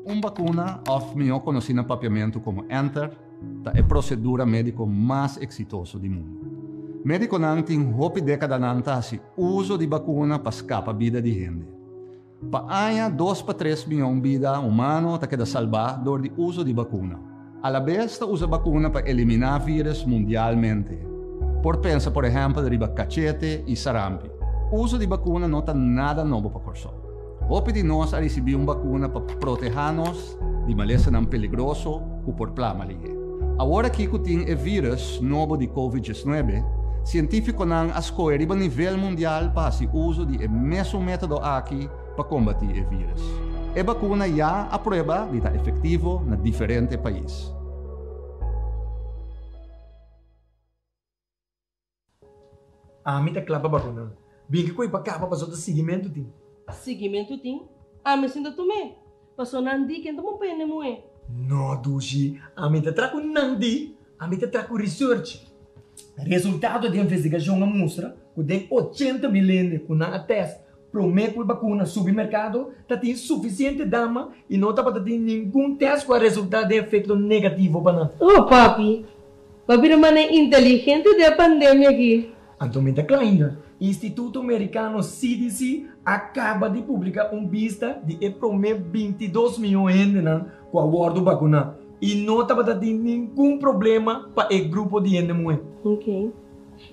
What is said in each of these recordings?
Un bakuna, òf mihó konosí na papiamentu komo enter, ta e prosedura médiko mas eksitoso di mundu. Médikonan tin hopi dékadanan ta hasi uso di bakuna pa skapa bida di hende. Pa aña dos pa tres mion bida humano ta keda salbá dor di uso di bakuna. Alabes ta usa bakuna pa eliminá vírus mundialmente. Por pensa por ehèmpel riba kachete i sarampi. Uso di bakuna no ta nada nobo pa Kòrsou. Hopi di nos a risibí un bakuna pa protehá nos di malesanan peligroso ku por plama lihé. Awor aki ku tin e vírus nobo di Covid diesnuebe, sientífikonan a skohe riba nivel mundial pa hasi uso di e mesun método aki pa kombatí e vírus. E bakuna ya a prueba di ta efektivo na diferente pais. Ami ta kla pa bakuna. Bin ki koe pa kaba paso ta siguimentu tin. Siguimentu tin? Ami sinta tum'é. Paso nan di ken ta bon pa hende muhé. No dushi, ami ta tra ku nan di, ami ta tra ku research. Resultado di investigashon a mustra ku den 80.000 hende ku nan a test promé ku e bakuna subi merkado ta tin sufisiente dama i no tabata tin ningun test ku a resultá den efekto negativo pa nan. Oh papi, Bo bira manera inteligente den e pandemia aki. Anto mi ta kla ainda. Instituto Merikano CDC a kaba di publiká un bista di e promé 22 mion hendenan ku a wòrdu bakuná i no tabata tin ningun problema pa e grupo di hende muhé. Ok.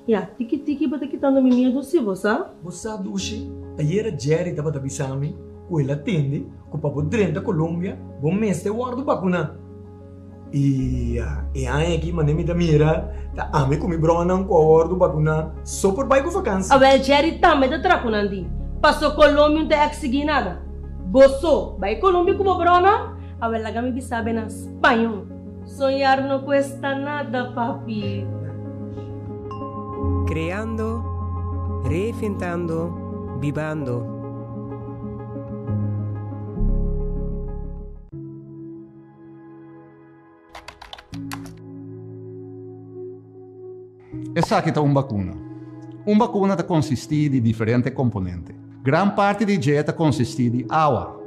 Ya, tiki tiki bo ta kitando mi miedu si, bo sa? Bo sa dushi, ayera Jerry tabata bisa mi ku el a tende ku pa bo drenta Colombia bo mester wòrdu bakuná. I e aña aki manera mi ta mira ta ami ku mi bronan ku a wòrdu bakuná so por bai ku vakansi. Awel Jerry tambe ta traha ku nan di. Paso Colombia no ta eksigí nada. Bo so bai Colombia ku bo bronan? Awel laga mi bisa be na spañó. Soñar no cuesta nada papi. Creando, reinventando, bibando. Esaki ta un bakuna. Un bakuna ta konsistí di diferente komponente. Gran parti di dje ta konsistí di awa.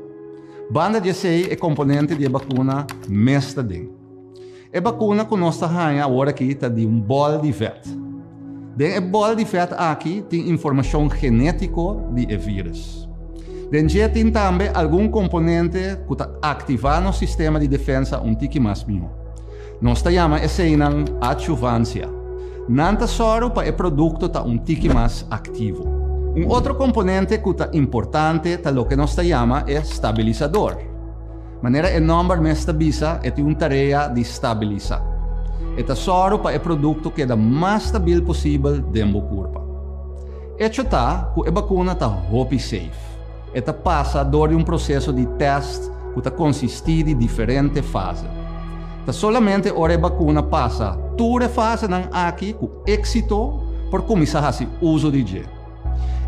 Banda di esei e komponente di e bakuna mes ta den. E bakuna ku nos ta haña aworakí ta di un bòl di vèt. Den e bòl di vèt aki tin informashon genétiko di e vírus. Den dje tin tambe algun komponente ku ta aktivá nos sistema di defensa un tiki mas mihó. Nos ta yama eseinan adjuvansia. Nan ta sòru pa e produkto ta un tiki mas aktivo. Un otro komponente ku ta importante ta loke nos ta yama e stabilisador. Manera e nòmber mes ta bisa, e tin un tarea di stabilisá. E ta sòru pa e produkto keda mas stabil posibel den bo kurpa. Echo ta ku e bakuna ta hopi safe. E ta pasa dor di un proseso di tèst ku ta konsistí di diferente fase. Ta solamente ora e bakuna pasa tur e fasenan aki ku éksito por kuminsá hasi uso di dje.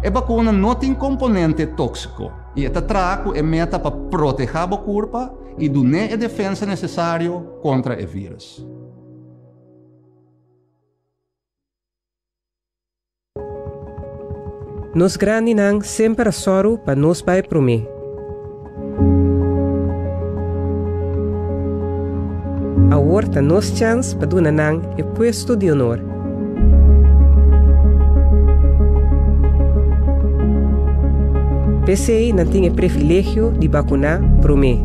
E bakuna no tin komponente tóksiko i e ta traha ku e meta pa protehá bo kurpa i dun'é e defensa nesesario kontra e vírus. Nos grandinan semper a sòru pa nos bai promé. Awor ta nos chèns pa duna nan e puesto di honor. P'esei nan tin e privilegio di bakuná promé.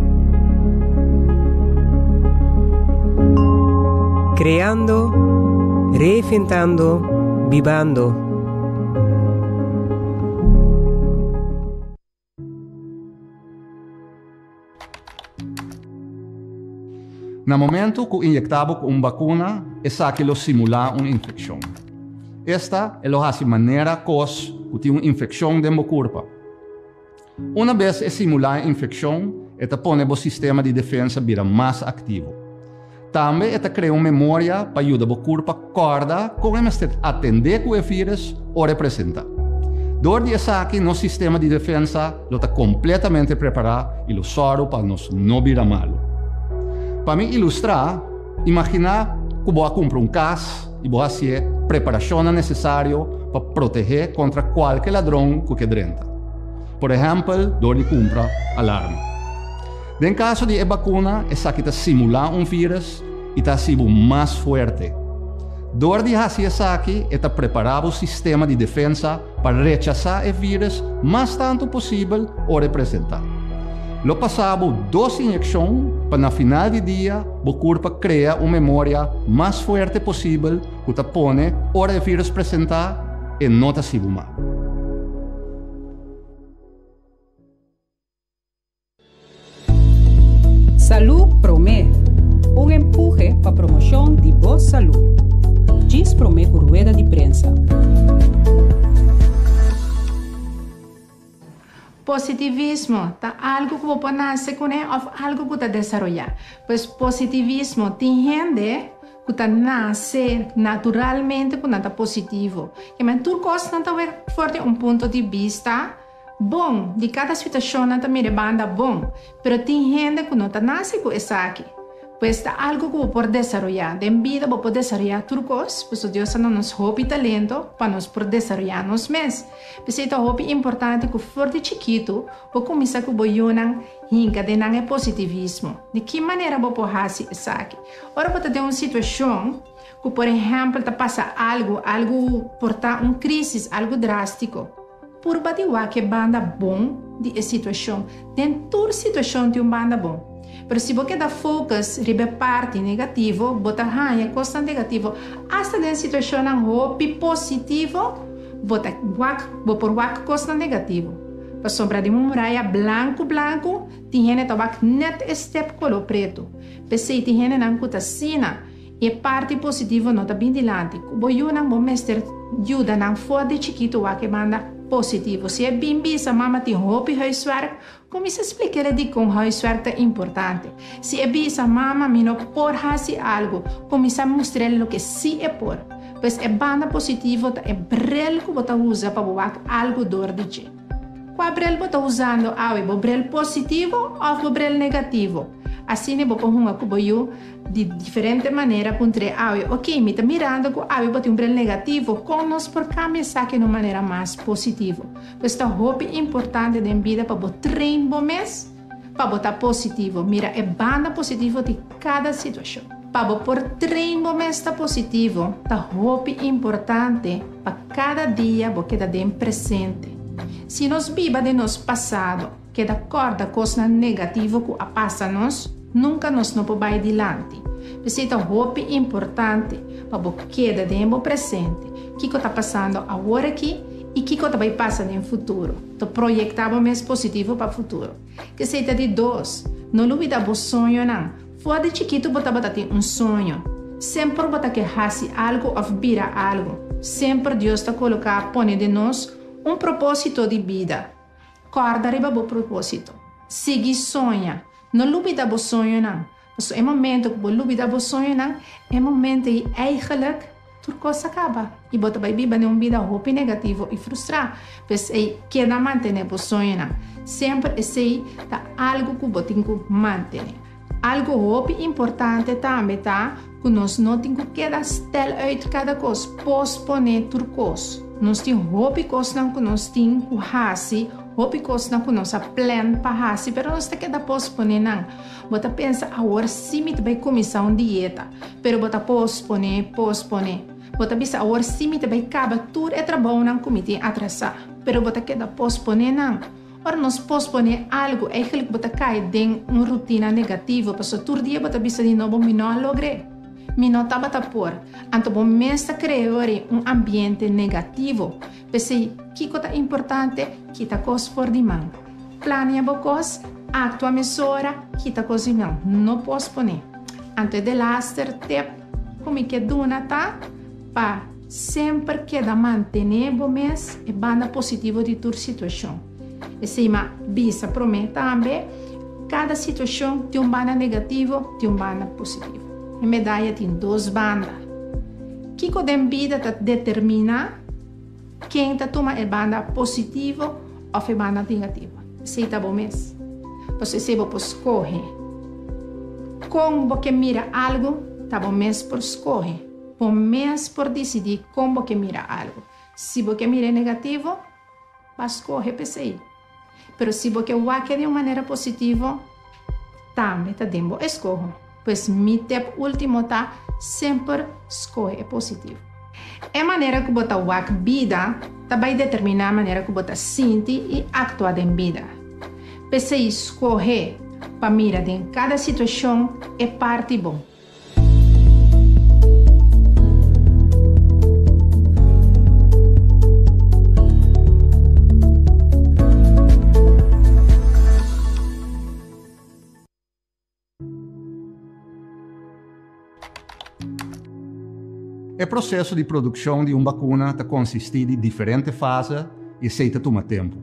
Kreando, reinventando, bibando. Na momento ku inyekta bo ku un bakuna, esaki lo simulá un infekshon. Esta e lo hasi manera kos ku tin un infekshon den bo kurpa. Una bes e simulá e infekshon, e ta pone bo sistema di defensa bira mas aktivo. Tambe e ta krea un memoria pa yuda bo kurpa kòrda kon e mester atendé ku e vírus ora e presentá. Dor di esaki nos sistema di defensa lo ta kompletamente prepará i lo sòru pa nos no bira malu. Pa mi ilustrá, imaginá ku bo a kumpra un kas i bo hasié preparashonnan nesesario. pa protehé kontra kualke ladron ku ke drenta. Por ehèmpel dor di kumpra alarma. Den kaso di e bakuna esaki ta simulá un vírus i ta hasi bo mas fuerte. Dor di hasi esaki e ta prepará bo sistema di defensa pa rechasá e vírus mas tantu posibel ora e presentá. Lo pasá bo dos inyekshon pa na final di dia bo kurpa krea un memoria mas fuerte posibel ku ta pone ora e vírus presentá e no ta hasi bo mal. Salú Promé, un empuhe pa promoshon di bo salú. Djis promé ku rueda di prensa. Positivismo ta algu ku bo por nase kuné òf algu ku ta desaroyá. Pues positivismo tin hende ku ta nase naturalmente ku nan ta positivo. Kimen tur kos nan ta wek for di un punto di bista. Bon, di kada situashon nan ta mira e banda bon, pero tin hende ku no ta nase ku esaki. Pues ta algu ku bo por desaroyá. Den bida bo por desaroyá tur kos, pasobra Dios a duna nos hopi talento pa nos por desaroyá nos mes. P'esei ta hopi importante ku for di chikitu bo kuminsá ku bo yunan hinka den nan e positivismo. Di ki manera bo por hasi esaki? Ora bo ta den un situashon ku por ehèmpel ta pasa algu, algu por ta un krísis, algu drástiko. Purba di wak e banda bon di e situashon. Den tur situashon tin un banda bon. Pero si bo keda focus riba e parti negativo, bo ta haña kosnan negativo. Asta den situashonnan hopi positivo, bo ta wak, bo por wak kosnan negativo. Pasobra den un muraya blanku blanku, tin hende ta wak nèt e step koló pretu. P'esei tin hendenan ku ta asina. E parti positivo no ta bin dilanti. Ku bo yunan bo mester yuda nan for di chikitu wak e banda positivo. Si e bin bisa mama tin hopi huiswerk, kuminsá splik'é dikon huiswerk ta importante. Si e bisa mama mi no por hasi algu, kuminsá mustr'é loke sí e por. Pues e banda positivo ta e brel ku bo ta usa pa bo wak algu dor di dje. Kua brel bo ta usando awe, bo brel positivo òf bo brel negativo? Asina bo por hunga ku bo yu. Di diferente manera puntr'é awe, Oké, mi ta mirando ku awe bo tin un brel negativo, kon nos por kambia esaki na un manera mas positivo? Pues ta hopi importante den bida pa bo train bo mes pa bo ta positivo, mira e banda positivo di kada situashon. Pa bo por train bo mes ta positivo, ta hopi importante pa kada dia bo keda den presente. Si nos biba den nos pasado, Keda kòrda kosnan negativo ku a pasa nos, nunka nos no por bai dilanti. P'esei ta hopi importante pa bo keda den bo presente, kiko ta pasando awor aki i kiko ta bai pasa den futuro. Ta proyektá bo mes positivo pa futuro. K'esei ta di dos, no lubidá bo soñonan. For di chikitu bo tabata tin un soño. Semper bo ta ke hasi algu òf bira algu. Semper Dios ta koloká pone den nos un propósito di bida. Kòrda riba bo propósito. Sigui soña. No lubida bo soñonan. Pasobra e momento ku bo lubida bo soñonan, e momento ei eigenlijk tur kos a kaba i bo ta bai biba den un bida hopi negativo i frustrá. P'esei, keda mantené bo soñonan. Semper esei ta algu ku bo tin ku mantené. Algu hopi importante tambe ta ku nos no tin ku keda stel uit kada kos, posponé tur kos. Nos tin hopi kosnan ku nos tin ku hasi, hopi kosnan ku nos a plan pa hasi, pero nos ta keda posponé nan. Bo ta pensa, awor sí mi ta bai kuminsá un dieta, pero bo ta posponé, posponé. Bo ta bisa, awor sí mi ta bai kaba tur e trabounan ku mi tin atrasá, pero bo ta keda posponé nan. Ora nos posponé algu, eigenlijk bo ta kai den un rutina negativo, pasobra tur dia bo ta bisa di nobo, mi no a logr'é, mi no tabata por. Anto bo mes ta krea ori un ambiente negativo. P'esei, kiko ta importante? Kita kos for di man. Plania bo kos, aktua mesora, kita kos di man. No posponé. Anto e delaster tip ku mi ke duna ta pa. Semper keda mantené bo mes e banda positivo di tur situashon. Esei m'a bisa promé tambe, kada situashon tin un banda negativo, tin un banda positivo. E medaya tin dos banda. Kiko den bida ta determiná ken ta tuma e banda positivo òf e banda negativo? Esei ta bo mes. Pasobra esei bo por skohe. Kon bo ke mira algu ta bo mes por skohe. Bo mes por disidí kon bo ke mira algu. Si bo ke mir'é negativo, bo a skohe p'esei. Pero si bo ke wak-e di un manera positivo, tambe ta den bo eskoho. Pues mi tep último ta, semper skohe e positivo. E manera ku bo ta wak bida ta bai determiná manera ku bo ta sinti i aktua den bida. P'esei skohe pa mira den kada situashon e parti bon. E proseso di produkshon di un bakuna ta konsistí di diferente fase i esei ta tuma tempu.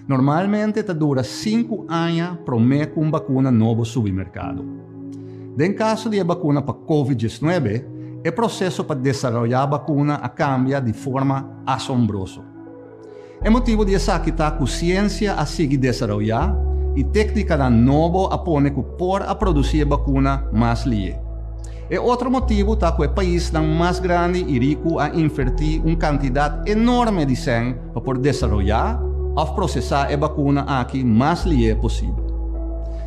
Normalmente ta dura sinku aña promé ku un bakuna nobo subi merkado. Den kaso di e bakuna pa Covid 19, e proseso pa desaroyá bakuna a kambia di forma asombroso. E motibu di esaki ta ku siensia a sigui desaroyá i téknikanan nobo a pone ku por a produsí e bakuna mas lié. E otro motibu ta ku e paisnan mas grandi i riku a invertí un kantidat enorme di sèn pa por desaroyá òf prosesá e bakuna aki mas lié posibel.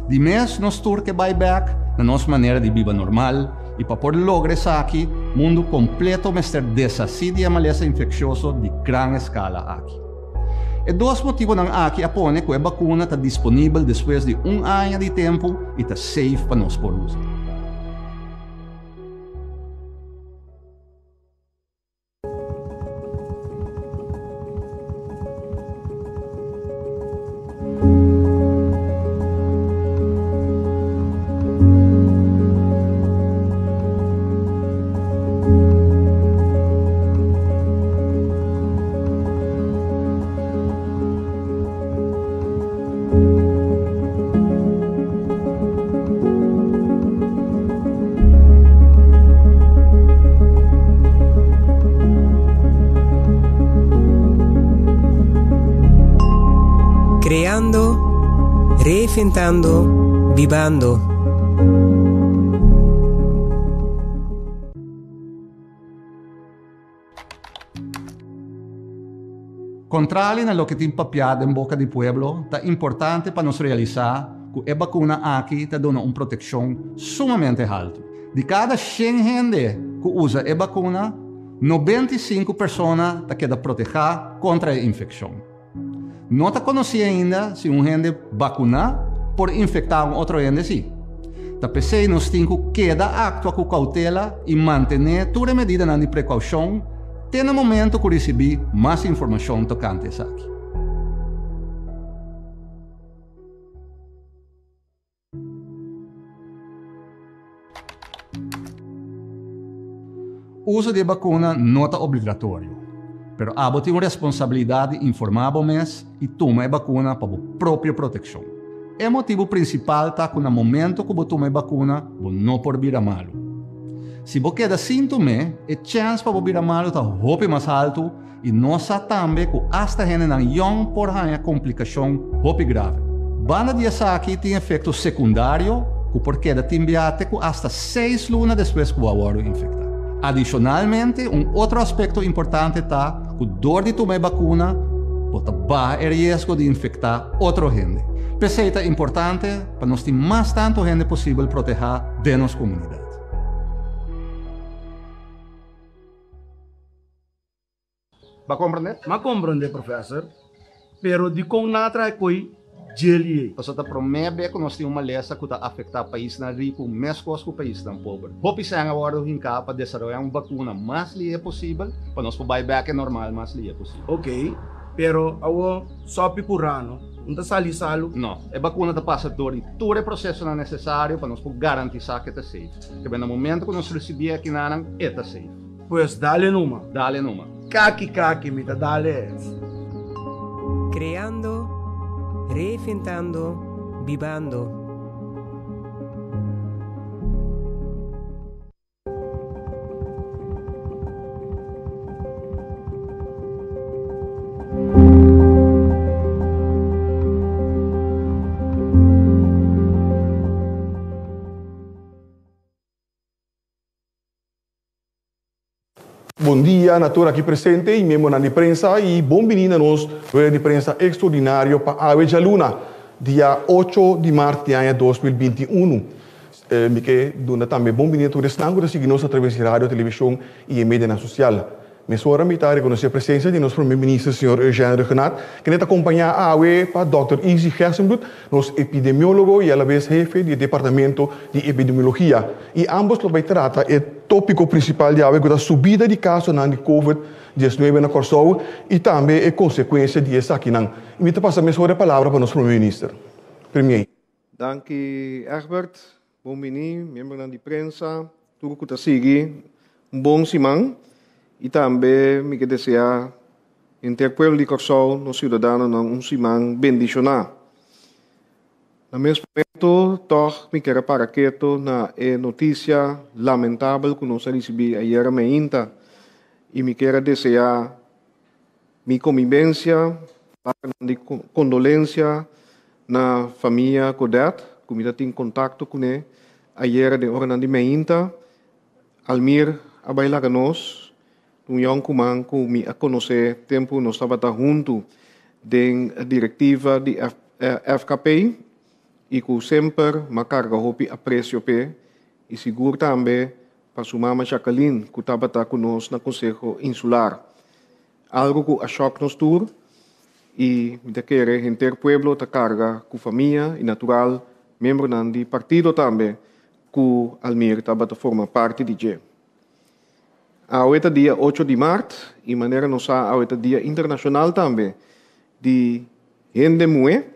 Di mes nos tur ke bai bèk na nos manera di biba normal i pa por logra esaki mundu kompleto mester deshasí di e malesa infekshioso di gran eskala aki. E dos motibunan aki a pone ku e bakuna ta disponibel despues di un aña di tempu i ta safe pa nos por usa. Creando, reinventando, bibando. Kontrali na loke tin papiá den boka di pueblo, ta importante pa nos realisá ku e bakuna aki ta duna un protekshon sumamente haltu. Di kada shen hende ku usa e bakuna, 95 persona ta keda protehá kontra e infekshon. No ta konosí ainda si un hende bakuná por infektá un otro hende sí. Ta p'esei nos tin ku keda aktua ku koutela i mantené tur e medidanan di prekoushon te na momento ku risibí mas informashon tokante esaki. Uso di e bakuna no ta obligatorio, pero abo tin un responsabilidat di informá bo mes i tuma e bakuna pa bo propio protekshon. E motibu prinsipal ta ku na momento ku bo tuma e bakuna bo no por bira malu. Si bo keda sin tum'é, e chèns pa bo bira malu ta hopi mas haltu I nos sa tambe ku asta hendenan yòn por haña komplikashon hopi grave. Banda di esaki tin efekto sekundario ku por keda tin bia te ku asta seis luna despues ku bo a wòrdu infektá. Adishonalmente, un otro aspekto importante ta ku dor di tuma e bakuna bo ta baha e riesgo di infektá otro hende. P'esei ta importante pa nos tin mas tantu hende posibel protehá den nos komunidat. Ba komprendé? M'a komprendé, professor. Pero dikon nan a traha e koi djeli ei? Pasobra ta promé be ku nos tin un malesa ku ta afektá paisnan riku meskos ku paisnan pober. Hopi sèn a wòrdu hinká pa desaroyá un bakuna mas lihé posibel pa nos por bai bèk e normal mas lihé posibel. Ok, pero awor sòpi ku rano no ta sali salu? No, e bakuna ta pasa dor di tur e prosesonan nesesario pa nos por garantisá ku e ta safe. Kebé na momento ku nos risibié akinanan, e ta safe. Pues dale numa. Dale numa. Kaki kaki mi ta dale es. Creando, reinventando, bibando. Bon dia na tur aki presente i miembronan di prensa i bon bini na nos rueda di prensa ekstraordinario pa awe djaluna, dia ocho di mart di aña 2021. Mi ke duna tambe bon bini na tur esnan ku ta sigui nos atraves di radio, televishon i e medianan sosial. Mesora mi ta rekonosé presensia di nos Prome Minister señor Eugène Rhuggenaath, kende ta kompañá awe pa dòkter Izzy Gerstenbluth, nos epidemiólogo i alabes hefe di e departamento di epidemiologia. I ámbos lo bai trata e tópiko prinsipal di awe ku ta subida di kasonan di Covid 19 na Kòrsou i tambe e konsekuensia di esakinan. I mi ta pasa mesora e palabra pa nos Prome Minister. Premier. Danki Egbert, bon bini miembronan di prensa, tur ku ta sigui un bon siman i tambe mi ke desea henter pueblo di Kòrsou, nos siudadanonan un siman bendishoná. Na mes momento tòg mi ker a para keto na e notisia lamentabel ku nos a risibí ayera meinta i mi ker a desea Mi kombibensia, palabranan di kondolensia na famia Godet, ku mi ta tin kontakto kuné ayera den oranan di meinta. Almir a bai laga nos, un yònkuman ku mi a konosé tempu nos tabata huntu den direktiva di FKP i ku semper m'a karga hopi apresio p'e i sigur tambe pa su mama Jacqueline ku tabata ku nos na Konseho Insular. Algu ku a shòk nos tur i mi ta kere henter pueblo ta karga ku famia i natural miembronan di partido tambe ku Almir tabata forma parti di dje. Awe ta dia ocho di mart i manera nos sa awe ta dia internashonal tambe di hende muhé.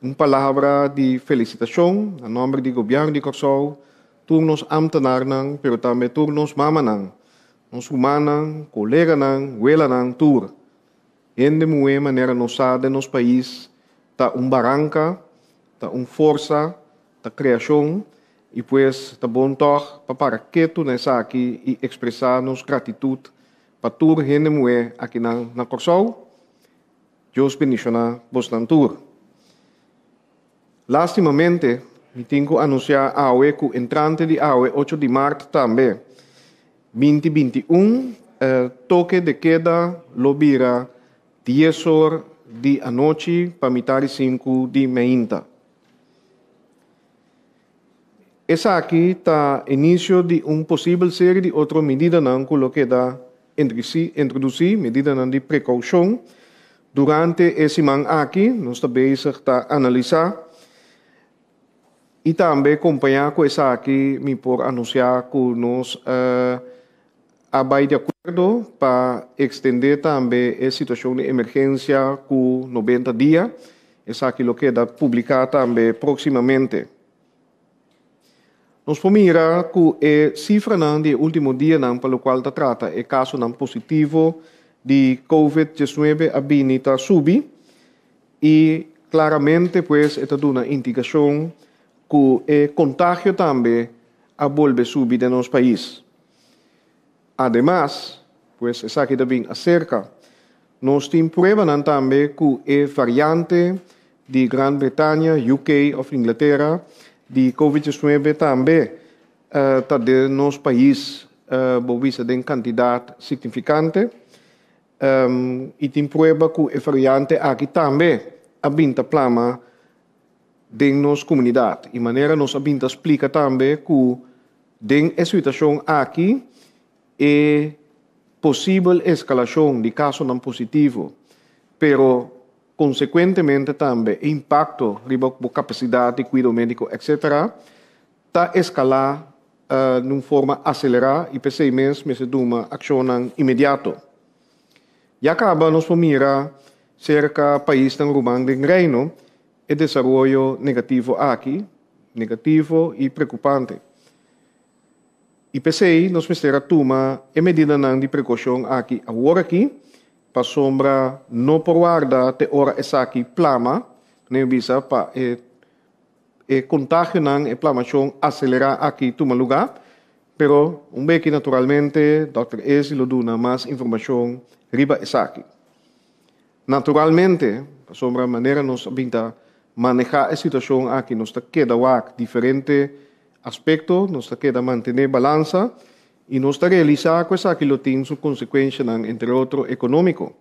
Un palabra di felisitashon na nòmber di Gobièrnu di Kòrsou, tur nos ámtenarnan pero tambe tur nos mamanan, nos rumannan, koleganan, welanan, tur. Hende muhé manera nos sa den nos pais ta un baranka, ta un forsa, ta kreashon i pues ta bon tòg pa para ketu na esaki i ekspresá nos gratitut pa tur hende muhé akinan na Kòrsou. Dios bendishoná bosnan tur. Lástimamente, mi tin ku anunsiá awe ku entrante di awe ocho di mart tambe, 2021, toke de keda lo bira dies or di anochi pa mitar di sinku di meinta. Esaki ta inisio di un posibel seri di otro medidanan ku lo keda introdusí, medidanan di prekoushon. Durante e siman aki nos ta bezig ta analisá i tambe kompañá ku esaki mi por anunsiá ku nos a bai di akuerdo pa ekstendé tambe e situashon di emergensia ku 90 dia. Esaki lo keda publiká tambe próksimamente. Nos por mira ku e sifranan di e último dianan pa lokual ta trata e kasonan positivo di Covid 19 a bini ta subi i klaramente pues e ta duna indikashon ku e kontagio tambe a bolbe subi den nos pais. Ademas, pues esaki ta bin aserka, nos tin pruebanan tambe ku e variante di Gran Bretania, UK òf Inglatera, di Covid 19 tambe ta den nos pais, bo bisa den kantidat signifikante. I tin prueba ku e variante aki tambe a bin ta plama den nos komunidat. I manera nos a bin ta splika tambe ku den e situashon aki e posibel eskalashon di kasonan positivo, pero konsekuentemente tambe e impakto riba bo kapasidat di kuido médiko etcetera, ta eskalá den un forma aselerá i p'esei mes mester tuma akshonnan inmediato. Ya kaba nos por mira serka paisnan ruman den Reino e desaroyo negativo aki, negativo i preokupante. I p'esei nos mester a tuma e medidanan di prekoushon aki awor aki, pasobra no por warda te ora esaki plama, manera mi bisa, pa e e kontagionan, e plamashon aselerá aki tuma lugá. Pero un beki naturalmente dòkter Ezi lo duna mas informashon riba esaki. Naturalmente, pasobra manera nos a bin ta manehá e situashon aki nos ta keda wak diferente aspekto, nos ta keda mantené balansa. I nos ta realisá ku esaki lo tin su konsekuenshanan, entre otro ekonómiko.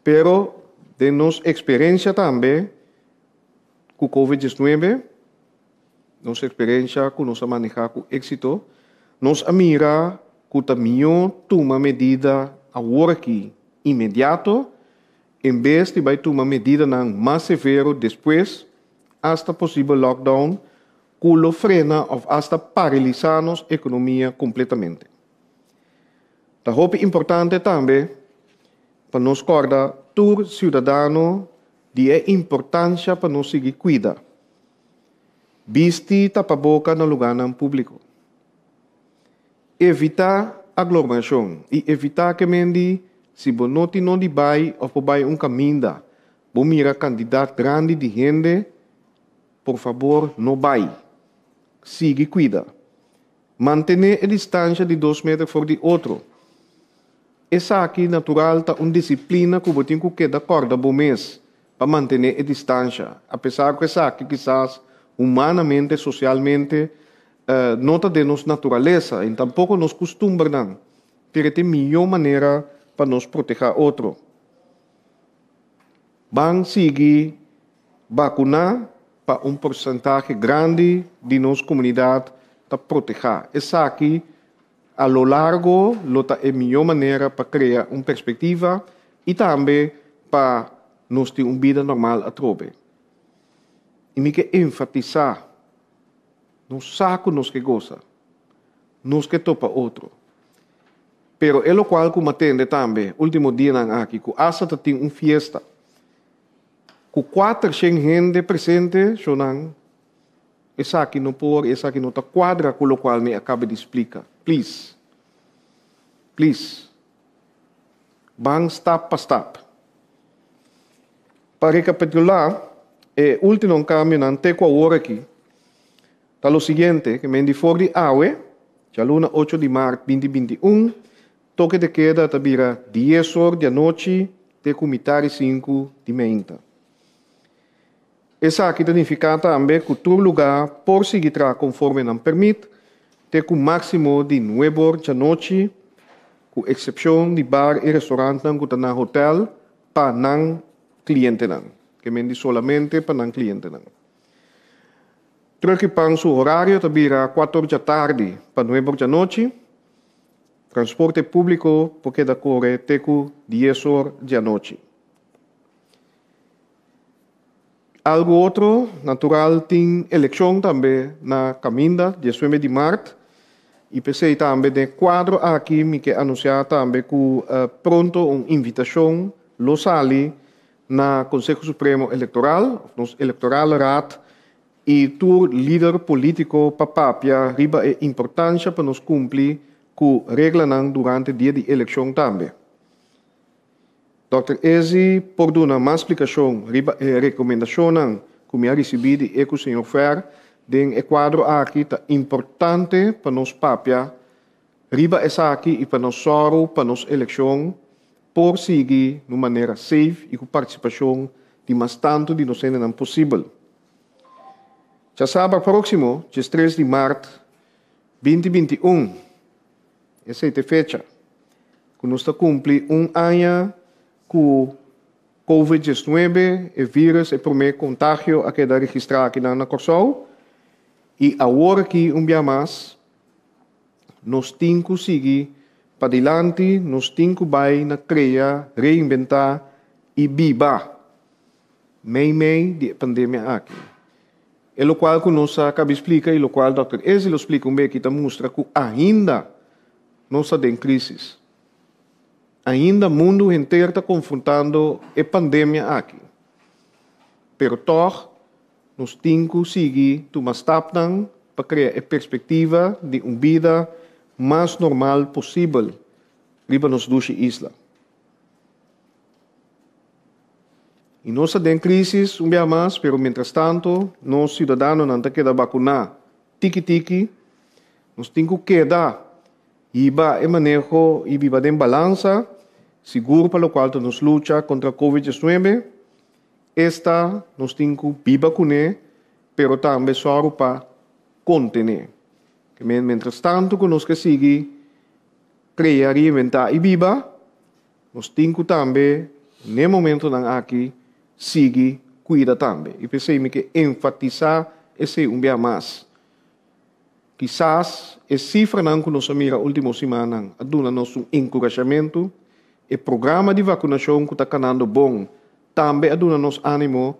Pero den nos eksperensia tambe ku Covid 19, nos eksperensia ku nos a manehá ku éksito, nos a mira ku ta mihó tuma medida awor aki, inmediato, en bes di bai tuma medidanan mas severo despues, asta posibel lockdown, ku lo frena òf asta paralisá nos ekonomia kompletamente. Ta hopi importante tambe pa nos kòrda tur siudadano di e importansha pa nos sigui kuida. Bisti tapaboka na lugánan públiko. Evitá aglomerashon i evitá ke men di si bo no tin nodi bai òf bo bai un kaminda, bo mira kantidat grandi di hende, por fabor no bai. Sigui kuida. Mantené e distansha di dos meter for di otro. Esaki, natural, ta un disiplina ku bo tin ku keda kòrda bo mes pa mantené e distansha, apesar ku esaki kisas humanamente, sosialmente, no ta den nos naturalesa i tampoko nos kustumbernan, pero e ta e mihó manera pa nos protehá otro. Ban sigui bakuná pa un porsentahe grandi di nos komunidat ta protehá. Esaki a lo largo lo ta e mihó manera pa krea un perspektiva i tambe pa nos tin un bida normal atrobe. I mi ke enfatisá, nos sa ku nos ke gosa, nos ke topa otro. Pero e lokual ku m'atende tambe último dianan aki ku asta ta tin un fiesta ku kuatershen hende presente, shownan, esaki no por, esaki no ta kuadra ku lokual mi a kaba di splika. Please. Please. Ban stap pa stap. Pa rekapitulá e último kambionan te ku awor aki, Ta lo siguiente, ke men di for di awe, djaluna ocho di mart 2021, toke de keda ta bira dies or di anochi te ku mitar di sinku di meinta. Esaki ta nifiká tambe ku tur lugá por sigui traha konforme nan permit te ku máksimo di nuebe or djanochi, ku eksepshon di bar i restorantnan ku ta na hotèl pa nan klientenan, ke men di solamente pa nan klientenan. Truck i Pan su horario ta bira kuater djatardi pa nuebe djanochi. Transporte públiko por keda kore te ku dies or djanochi. Algu otro, natural tin elekshon tambe na kaminda, 19 di mart, i p'esei tambe den e kuadro aki mi ke anunsiá tambe ku pronto un invitashon lo sali na Konseho Supremo Elektoral, òf nos Elektorale Raad, i tur lider polítiko pa papia riba e importansha pa nos kumpli ku reglanan durante dia di elekshon tambe. Dòkter Ezi por duna mas splikashon riba e rekomendashonnan ku mi a risibí di e ku señor Fer den e kuadro aki ta importante pa nos papia riba esaki i pa nos sòru pa nos elekshon por sigui na un manera safe i ku partisipashon di mas tantu di nos hendenan posibel. Djasabra próksimo, 13 di mart 2021, esei ta e fecha ku nos ta kumpli un aña ku Covid 19, e vírùs, e promé kontagio a keda registrá akinan na Kòrsou i awor aki un bia mas Nos tin ku sigui padilanti, nos tin ku bai na krea, reinventá i biba meimei di e pandemia aki. E lokual ku nos a kabi splika i lokual dòkter Ezi lo splika un beki ta mustra ku ainda nos ta den krísis. Ainda mundu henter ta konfrontando e pandemia aki. Pero tòg Nos tin ku sigui tuma stapnan pa krea e perspektiva di un bida mas normal posibel riba nos dushi isla. I nos ta den krísis un bia mas, pero mientrastanto nos siudadanonan ta keda bakuná tiki tiki. Nos tin ku keda hiba e maneho i biba den balansa, sigur pa lokual ta nos lucha kontra Covid 19. Esta nos tin ku biba kuné, pero tambe sòru pa kontené. Ke men mientrastantu ku nos ke sigui krea, reinventá i biba, nos tin ku tambe n'e momentonan aki sigui kuida tambe. I p'esei mi ke enfatisá esei un bia mas. Kisas e sifranan ku nos a mira último simannan a duna nos un enkurashamentu, e programa di vakunashon ku ta kanando bon tambe a duna nos ánimo,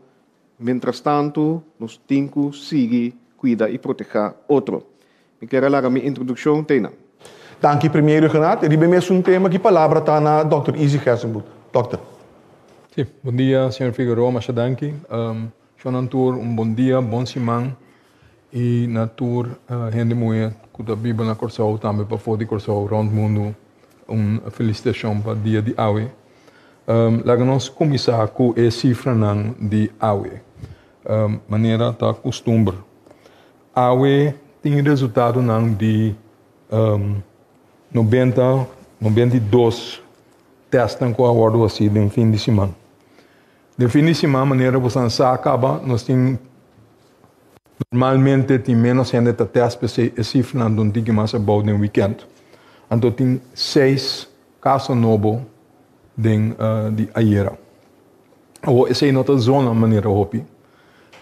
mientrastantu nos tin ku sigui kuida i protehá otro. Mi kier a laga mi introdukshon te einan. Danki Premier Rhuggenaath. Riba e mesun tema ki palabra ta na Dòkter Izzy Gerstenbluth. Dòkter. Sí, bon dia señor Figueroa, masha danki. Shon tur un bon dia, bon siman i na tur hende muhé ku ta biba na Kòrsou tambe pafó di Kòrsou rònt mundu un felisitashon pa dia di awe. Laga nos kuminsá ku e sifranan di awe manera ta kustumber. Awe tin resultadonan di 90, 92 tèstnan ku a wòrdu hasí den fin di siman. Den fin di siman manera boso sa kaba nos tin normalmente tin menos hende ta tèst p'esei e sifranan ta un tiki mas abou den wikènt. Anto tin seis kaso nobo den di ayera. Awor esei no ta zona manera hopi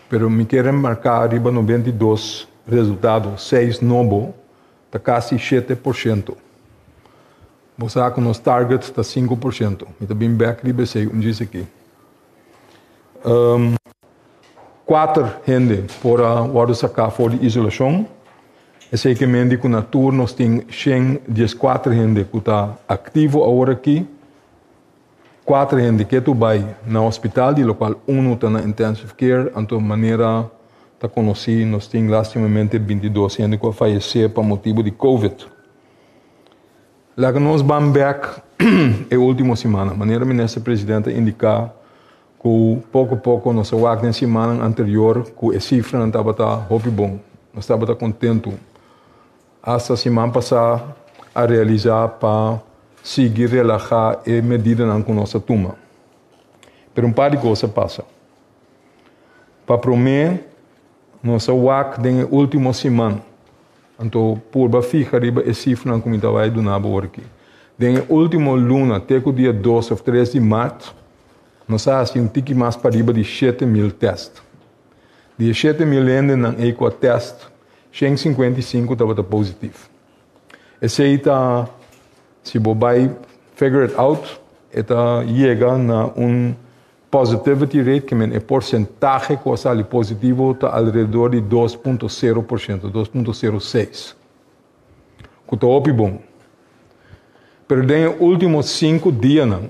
pero mi ke remarká riba 92 resultado, seis nobo ta kasi 7%. Bo sa ku nos target ta 5%. Mi ta bin bèk riba esei un djis aki. Kuater hende por a wòrdu saká for di isolashon. Esei ke men di ku na tur nos tin 114 hende ku ta aktivo awor aki. Kuater hende ke tur bai na hospital, di lokual unu ta na intensive care. Anto manera ta konosí nos tin lastimamente 22 hende ku a fayesé pa motibu di covid. Laga nos ban bèk e último simana. Manera Minister President a indiká ku poko poko nos a wak den simannan anterior ku e sifranan tabata hopi bon. Nos tabata kontentu. Asta siman pasá a realisá pa sigui relahá e medidanan ku nos a tuma. Pero un par di kos a pasa. Pa promé nos a wak den e último siman. Anto purba fiha riba e sifranan ku mi ta bai duna bo ora aki. Den e último luna te ku dia 2 òf 3 di mart, nos a hasi un tiki mas pariba di 7000 tèst. Di e 7000 hendenan ei ku a tèst, 155 tabata positif. Esei ta, si bo bai figure it out, e ta yega na un positivity rate, ke men e porsentahe ku a sali positivo ta alrededor di 2.0%, 2.06, ku ta hopi bon. Pero den e último 5 dianan,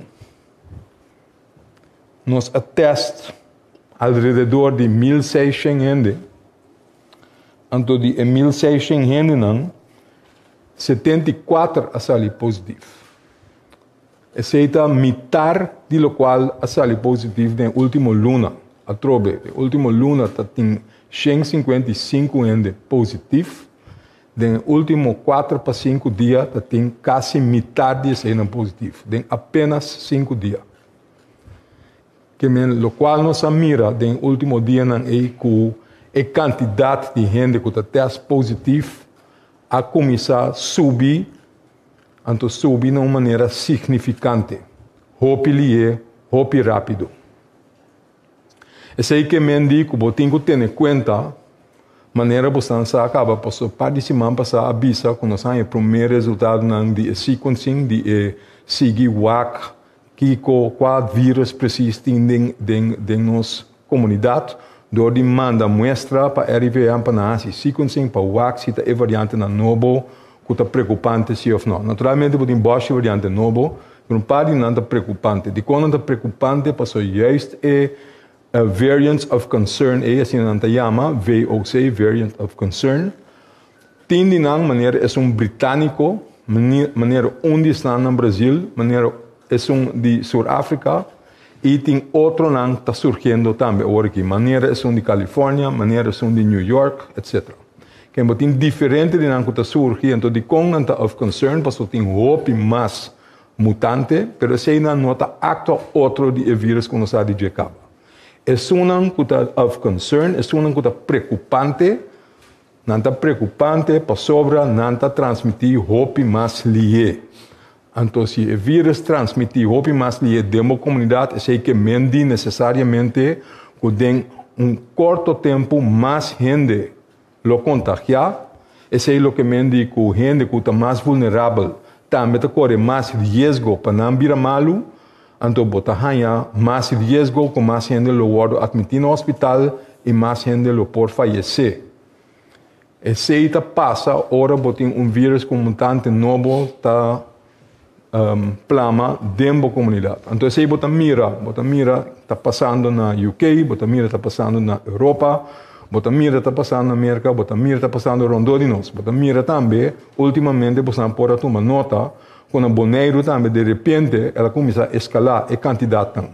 nos a tèst alrededor di 1600 hende. Anto di e 1600 hendenan, 74 a sali positief. Esei ta mitar di lokual a sali positief den último luna. Atrobe, den último luna ta tin 155 hende positief. Den último 4 pa 5 dia ta tin kasi mitar di eseinan positief. Den apenas 5 dia. Ke men lokual nos a mira den último dianan ei ku e kantidat di hende ku ta tèst positief a kuminsá subi, anto subi na un manera signifikante, hopi lihé, hopi rápido. Esei ke men di ku bo tin ku tene kuenta manera bo san sa kaba pasobra par di siman pasá a bisa ku nos haña e promé resultadonan di e sequencing di e sigui wak kiko kua virus presis tin den den den nos komunidat dor di manda muestra pa RIVM pa nan hasi sequencing pa wak si ta e variantenan nobo ku ta preokupante si òf no. Naturalmente bo tin bòshi variante nobo pero un par di nan ta preokupante. Dikon nan ta preokupante? Pasobra juist e variants of concern ei, asina nan ta yama, VOC, variant of concern, tin di nan manera esun britániko, manera un di esnan na Brazil, manera esun di Sur Afrika, i tin otronan ta surgiendo tambe awor aki, manera esun di California, manera esun di New York, etcetera. Ken bo tin diferente di nan ku ta surgi, anto dikon nan ta of concern? Pasobra tin hopi mas mutante, pero eseinan no ta aktua otro di e virus ku nos sa di dje kaba. Esunnan ku ta of concern, esunnan ku ta preokupante, nan ta preokupante pasobra nan ta transmití hopi mas lihé. Anto si e vírus transmití hopi mas lihé den bo komunidat, esei ke men di nesesariamente ku den un korto tempu mas hende lo kontagiá. Esei lo ke men di ku hende ku ta mas vulnerabel tambe ta kore mas riesgo pa nan bira malu. Anto bo ta haña mas riesgo ku mas hende lo wòrdu atmití na hospital i mas hende lo por fayesé. Esei ta pasa ora bo tin un vírus ku un mutante nobo ta plama den bo komunidat. Anto esei bo ta mira, bo ta mira ta pasando na UK, bo ta mira ta pasando na Europa, bo ta mira ta pasando na Merka, bo ta mira ta pasando rondó di nos. Bo ta mira tambe últimamente boso por a tuma nota ku na Boneiru tambe de repente el a kuminsá eskalá e kantidatnan.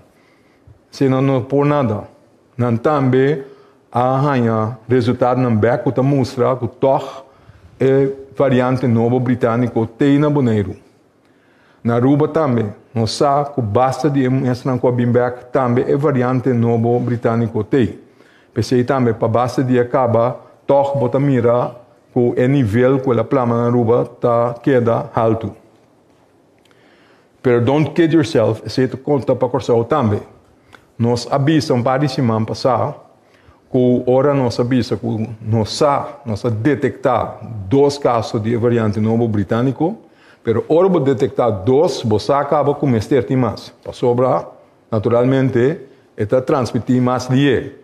Esei nan no por nada. Nan tambe a haña resultadonan bèk ku ta mustra ku tòg e variante nobo britániko t'ei na Boneiru. Na Aruba tambe nos sa ku basta di e muestranan ku a bin bèk tambe e variante nobo britániko t'ei. P'esei tambe pa basta dia kaba tòg bo ta mira ku e nivel ku el a plama na Aruba ta keda haltu. Pero don't kid yourself, esei ta konta pa Kòrsou tambe. Nos a bisa un par di siman pasá ku ora nos a bisa ku nos sa, nos a detektá dos kaso di e variante nobo britániko, pero ora bo detektá dos, bo sa kaba ku mester tin mas, pasobra naturalmente e ta transmití mas lié.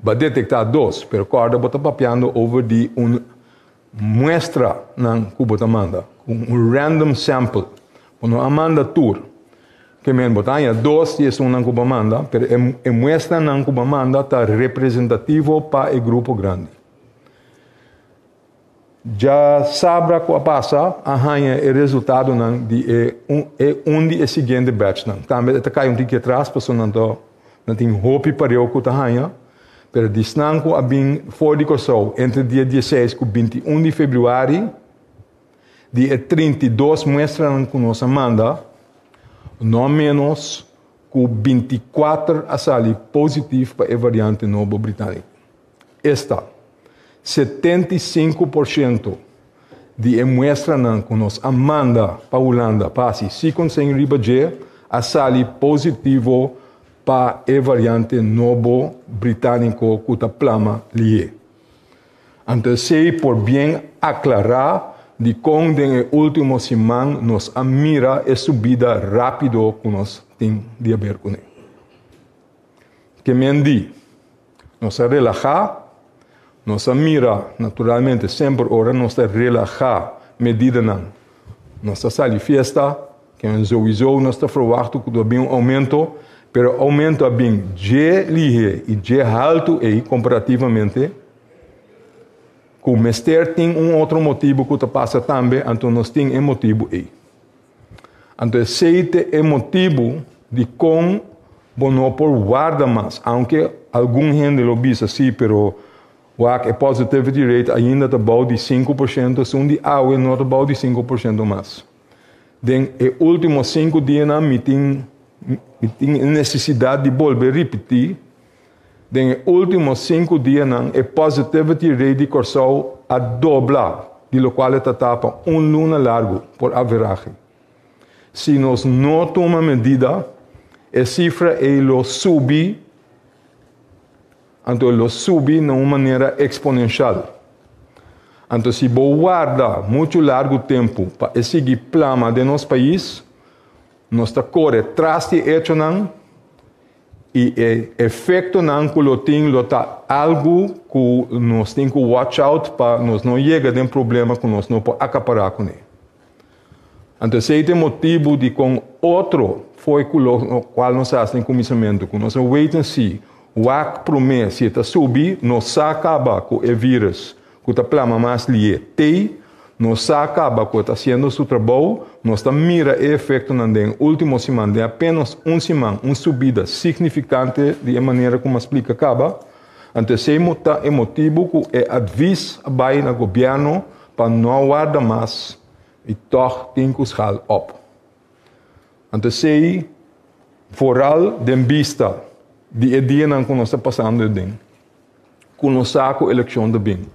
Bo a detektá dos, pero kòrda bo ta papiando over di un Muestra nan ku bo ta manda, un random sample. Bo no a manda tur. Ke men bo ta haña dos di esunnan ku bo a manda, pero e muestranan ku bo a manda ta representativo pa e grupo grandi. Djasabra ku a pasa a haña e resultadonan di e e un di e siguiente batchnan. Tambe e ta kai un tiki atras pasobra nan ta nan tin hopi pareu ku ta haña. Pero di esnan ku a bin for di Kòrsou entre dia dieseis ku 21 di febrüari, di e 32 muestranan ku nos a manda, no ménos ku 24 a sali positif pa e variante nobo britániko. Esta, 75% di e muestranan ku nos a manda pa Hulanda pa hasi sequencing riba dje a sali positivo pa e variante nobo britániko ku ta plama lihé. Anto esei por bien aklará dikon den e último siman nos a mira e subida rápido ku nos tin di haber kuné. Ke men di, nos a relahá, nos a mira, naturalmente semper ora nos ta relahá medidanan, nos ta sali fiesta, ke souiso nos ta verwachtu ku ta bin un oumento, pero oumento a bin dje lihé i dje haltu ei komparativamente, ku mester tin un otro motibu ku ta pasa tambe, anto nos tin e motibu ei. Anto esei ta e motibu dikon bo no por warda mas. Aunke algun hende lo bisa si, pero wak e positivity rate ainda ta bou di 5%, esun di awe no ta bou di 5% mas. Den e último 5 dianan mi tin mi tin e nesesidat di bolbe ripití, den e último 5 dianan e positivity rate di Kòrsou a dobla di lokual e ta tapa un luna largu por averahe. Si nos no tuma medida, e sifra ei lo subi, anto lo subi na un manera eksponenshal. Anto si bo warda muchu largu tempu pa e sigui plama den nos pais, nos ta kore tras di echonan i e efektonan ku lo tin lo ta algu ku nos tin ku watch out pa nos no yega den problema ku nos no por akapará kuné. Anto esei ta e motibu dikon otro fo'i ku lo kual nos a hasi den kuminsamentu, ku nos a wait and see, wak promé si e ta subi, nos sa kaba ku e vírus ku ta plama mas lié tei, nos sa kaba ku e ta hasiendo su trabou, nos ta mira e efektonan den e último siman, den apénas un siman, un subida signifikante di e manera ku mi a splika kaba. Anto esei ta e motibu ku e advis a bai na gobièrnu pa no warda mas i tòg tin ku schaal op. Anto esei vooral den bista di e dianan ku nos ta pasando aden, ku nos sa ku elekshon ta bin.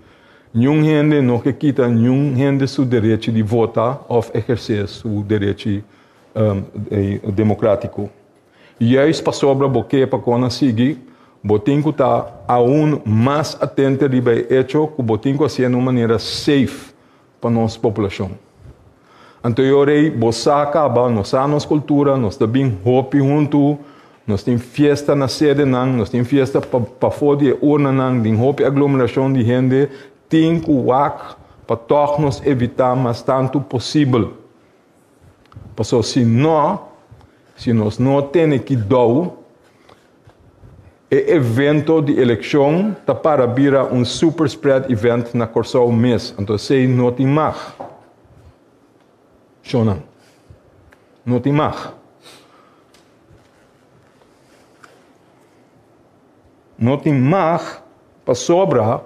Niun hende no ke kita niun hende su derechi di vota òf ehersé su derechi demokrátiko. Juist pasobra bo ke pa kona sigui, bo tin ku ta aun mas atente riba e echo ku bo tin ku hasié na un manera safe pa nos populashon. Anto e ora ei bo sa kaba, nos sa nos kultura, nos ta bin hopi huntu, nos tin fiesta na sedenan, nos tin fiesta pafó di e urnanan, tin hopi aglomerashon di hende, tin ku wak pa tòg nos evitá mas tantu posibel. Pasobra si no, si nos no tene kidou, e evento di elekshon ta para bira un super spread event na Kòrsou mes, anto esei no tin mag. Shonnan, no tin mag. No tin mag pasobra,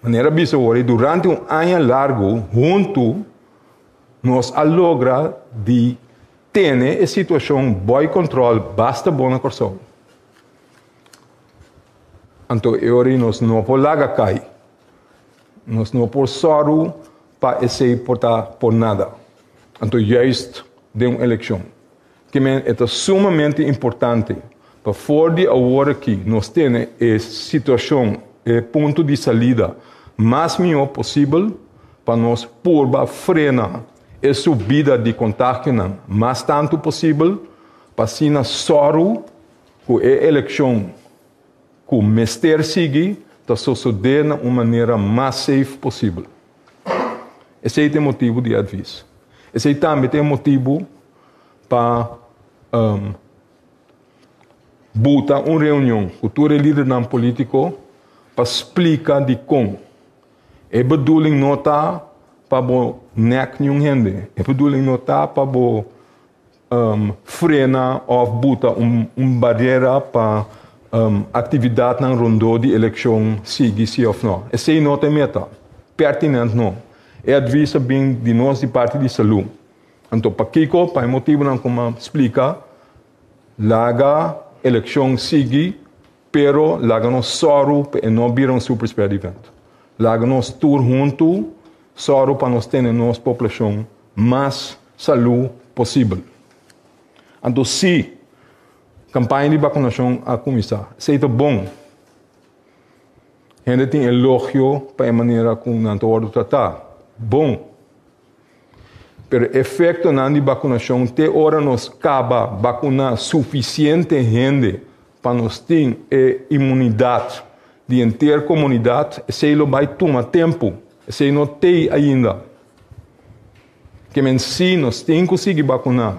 manera a bisa awor, durante un aña largu huntu nos a logra di Tene e situashon boi kontrol basta bon na Kòrsou. Anto e ora ei nos no por laga kai. Nos no por sòru pa esei por ta por nada. Anto juist den un elekshon. Ke men e ta sumamente importante pa for di awor aki nos tene e situashon, e punto di salida mas mihó posibel pa nos purba frena e subida di kontagionan mas tantu posibel pa asina sòru ku e elekshon ku mester sigui ta sosodé na un manera mas safe posibel. Esei ta e motibu di e advis. Esei tambe ta e motibu pa buta un reunion ku tur e lidernan polítiko pa splika dikon E bedoeling no ta pa bo nek niun hende. E bedoeling no ta pa bo frena òf buta un barera pa aktividatnan rondó di elekshon sigui si òf no. Esei no ta e meta. Pertinent no. E advis a bin di nos di parti di salú. Anto pakiko? Pa e motibunan ku mi a splika, laga elekshon sigui. Pero laga nos sòru pa e no bira un super spread event. Laga nos tur huntu sòru pa nos tene nos poblashon mas salú posibel. Anto sí, kampaña di bakunashon a kuminsá. Esei ta bon. Hende tin elogio pa e manera ku nan ta wòrdu tratá. Bon. Pero efektonan di bakunashon te ora nos kaba bakuná sufisiente hende pa nos tin e imunidat di henter komunidat, esei lo bai tuma tempu. Esei no tei ainda. Ke men si nos tin ku sigui bakuná.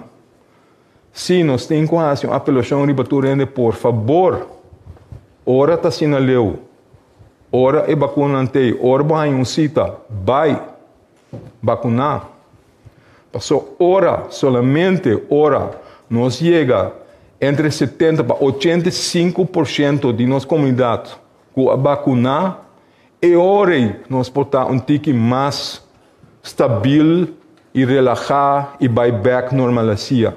Si nos tin ku hasi un apelashon riba tur hende, por fabor, ora ta asina leu, ora e bakunanan tei, ora bo haña un sita, bai Bakuná. Paso ora, solamente ora, nos yega entre 70 pa 85% di nos komunidat ku a bakuná, e ora ei nos por ta un tiki mas stabil i relahá i bai bèk normalasia.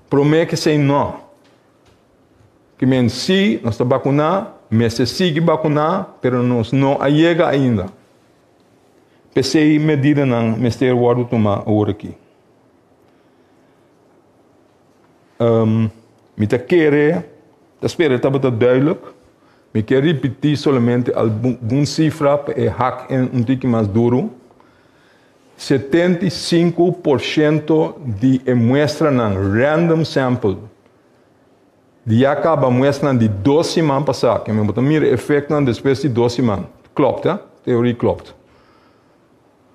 Promé ke esei nò. Ki men si nos ta bakuná, mester sigui bakuná, pero nos no a yega ainda. P'esei medidanan mester wòrdu tumá awor aki. Mi ta kere, ta spera tabata duidelijk. Mi ke ripití solamente algun sifra pa e hak un tiki mas duru. 75% di e muestranan random sample di ya kaba muestranan di dos siman pasá, ke men bo ta mira efektonan despues di dos siman. Klopt, hè? Teorie klopt.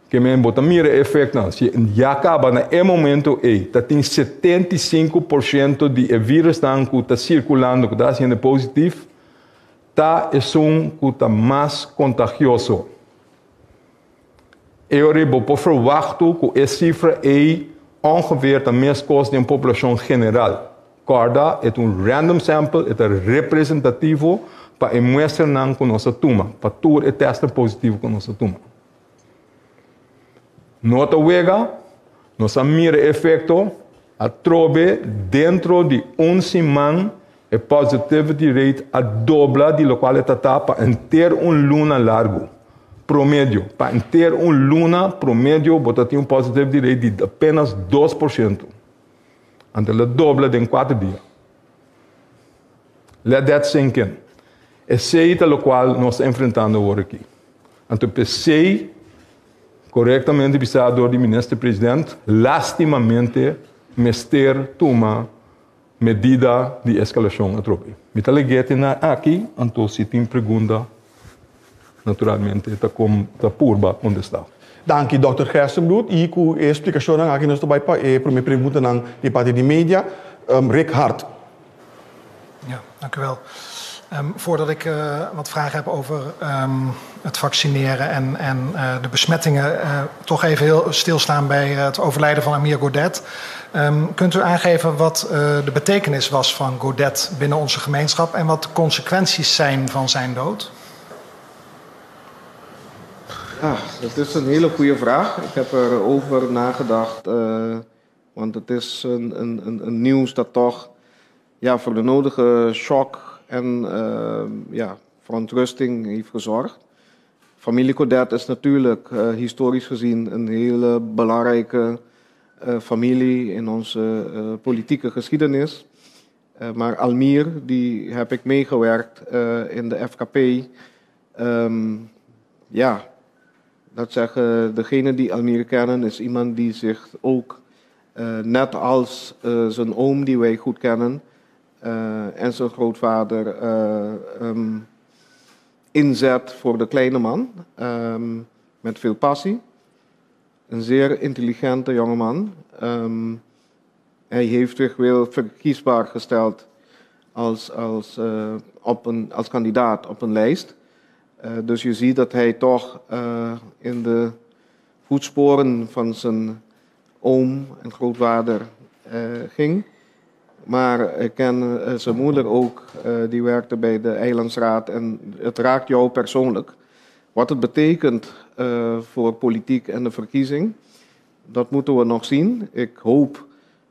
Ke men bo ta mira efektonan. Si ya kaba na e momento ei, ta tin 75% di e virusnan ku ta sirkulando, ku ta hasiendo positif, ta esun ku ta mas kontagioso. E ora ei bo por ferwachtu ku e sifra ei ongeveer ta meskos den poblashon general. Kòrda, e ta un random sample, e ta representativo pa e muestranan ku nos a tuma, pa tur e tèstnan positivo ku nos a tuma. No ta wega, nos a mira e efekto atrobe dentro di un siman. E positivity rate a dobla di lokual e ta ta pa henter un luna largu. Promedio, pa henter un luna promedio bo ta tin un positivity rate di apenas 2%. Anto el a dobla den kuater dia. Let that sink in. Esei ta lokual nos ta enfrentando awor aki. Anto p'esei, korektamente bisá dor di Minister President, lastimamente mester tuma medida di eskalashon atrobe. Mi ta leg'é te na aki, anto si tin pregunta, naturalmente ta ta purba kontestá. Danki Dòkter Gerstenbluth i ku e splikashonnan aki nos ta bai pa e promé preguntanan di parti di media. Rick Hart. Ja, dank u wel. Voordat ik wat vragen heb over het vaccineren en de besmettingen, toch even heel stilstaan bij het overlijden van Amir Godet. Kunt u aangeven wat de betekenis was van Godet binnen onze gemeenschap en wat de consequenties zijn van zijn dood? Ja, dat is een hele goede vraag. Ik heb erover nagedacht, want het is een nieuws dat toch, ja, voor de nodige shock en ja, verontrusting heeft gezorgd. Familie Godet is natuurlijk historisch gezien een hele belangrijke familie in onze politieke geschiedenis. Maar Almir, die heb ik meegewerkt in de FKP. Ja, dat zeggen degenen die Almir kennen, is iemand die zich ook, net als zijn oom die wij goed kennen, en zijn grootvader inzet voor de kleine man, met veel passie. Een zeer intelligente jongeman. Hij heeft zich wel verkiesbaar gesteld als kandidaat op een lijst. Dus je ziet dat hij toch in de voetsporen van zijn oom en grootvader ging. Maar ik ken zijn moeder ook, die werkte bij de Eilandsraad en het raakt jou persoonlijk. Wat het betekent voor politiek en de verkiezing, dat moeten we nog zien. Ik hoop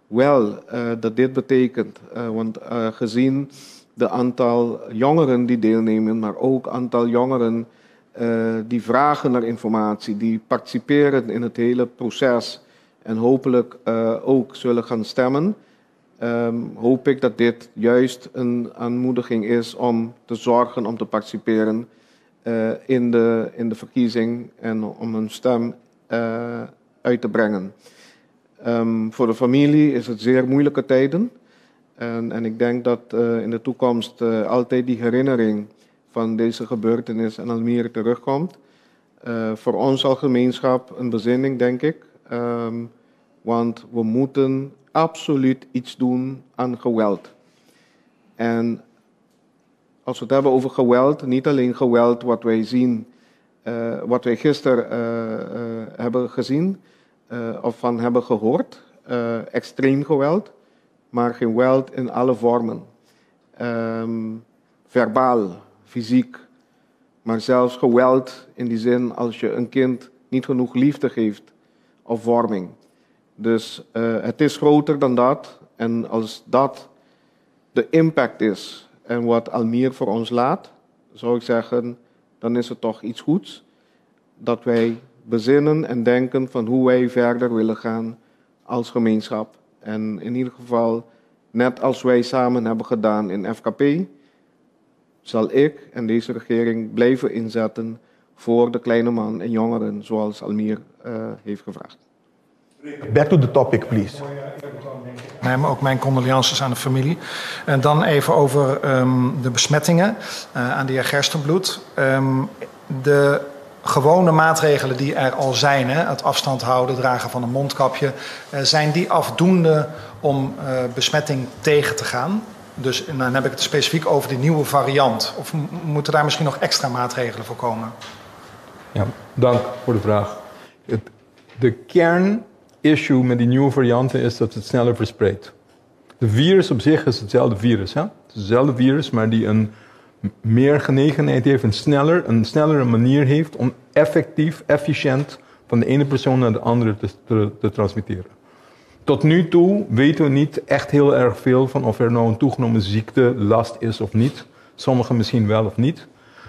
wel dat dit betekent, want gezien de aantal jongeren die deelnemen, maar ook aantal jongeren die vragen naar informatie, die participeren in het hele proces en hopelijk ook zullen gaan stemmen, hoop ik dat dit juist een aanmoediging is om te zorgen, om te participeren in de verkiezing en om hun stem uit te brengen. Voor de familie is het zeer moeilijke tijden. En ik denk dat in de toekomst altijd die herinnering van deze gebeurtenis en Almere terugkomt. Voor ons als gemeenschap een bezinning, denk ik. Want we moeten absoluut iets doen aan geweld. En als we het hebben over geweld, niet alleen geweld wat wij zien, wat wij gisteren hebben gezien of van hebben gehoord, extreem geweld, maar geweld in alle vormen. Verbaal, fysiek, maar zelfs geweld in die zin als je een kind niet genoeg liefde geeft of vorming. Dus het is groter dan dat. En als dat de impact is en wat Almir voor ons laat, zou ik zeggen, dan is het toch iets goeds dat wij bezinnen en denken van hoe wij verder willen gaan als gemeenschap. En in ieder geval, net als wij samen hebben gedaan in FKP, zal ik en deze regering blijven inzetten voor de kleine man en jongeren, zoals Almir heeft gevraagd. Back to the topic, please. Nee, maar ook mijn condolences aan de familie. En dan even over de besmettingen aan de heer Gerstenbluth. De gewone maatregelen die er al zijn, hè, het afstand houden, dragen van een mondkapje, zijn die afdoende om besmetting tegen te gaan? Dus en dan heb ik het specifiek over die nieuwe variant. Of moeten daar misschien nog extra maatregelen voor komen? Ja, dank voor de vraag. De kern-issue met die nieuwe varianten is dat het sneller verspreidt. De virus op zich is hetzelfde virus. Hè? Het is hetzelfde virus, maar die een meer genegenheid heeft, een snellere manier heeft om effectief, efficiënt van de ene persoon naar de andere te transmitteren. Tot nu toe weten we niet echt heel erg veel van of er nou een toegenomen ziektelast is of niet. Sommigen misschien wel of niet.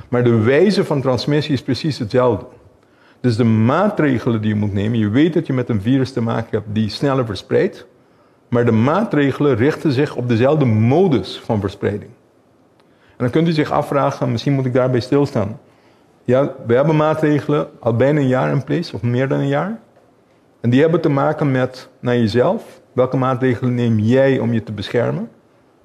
Maar de wijze van transmissie is precies hetzelfde. Dus de maatregelen die je moet nemen, je weet dat je met een virus te maken hebt die sneller verspreidt, maar de maatregelen richten zich op dezelfde modus van verspreiding. En dan kunt u zich afvragen, misschien moet ik daarbij stilstaan. Ja, we hebben maatregelen al bijna een jaar in place, of meer dan een jaar. En die hebben te maken met naar jezelf. Welke maatregelen neem jij om je te beschermen?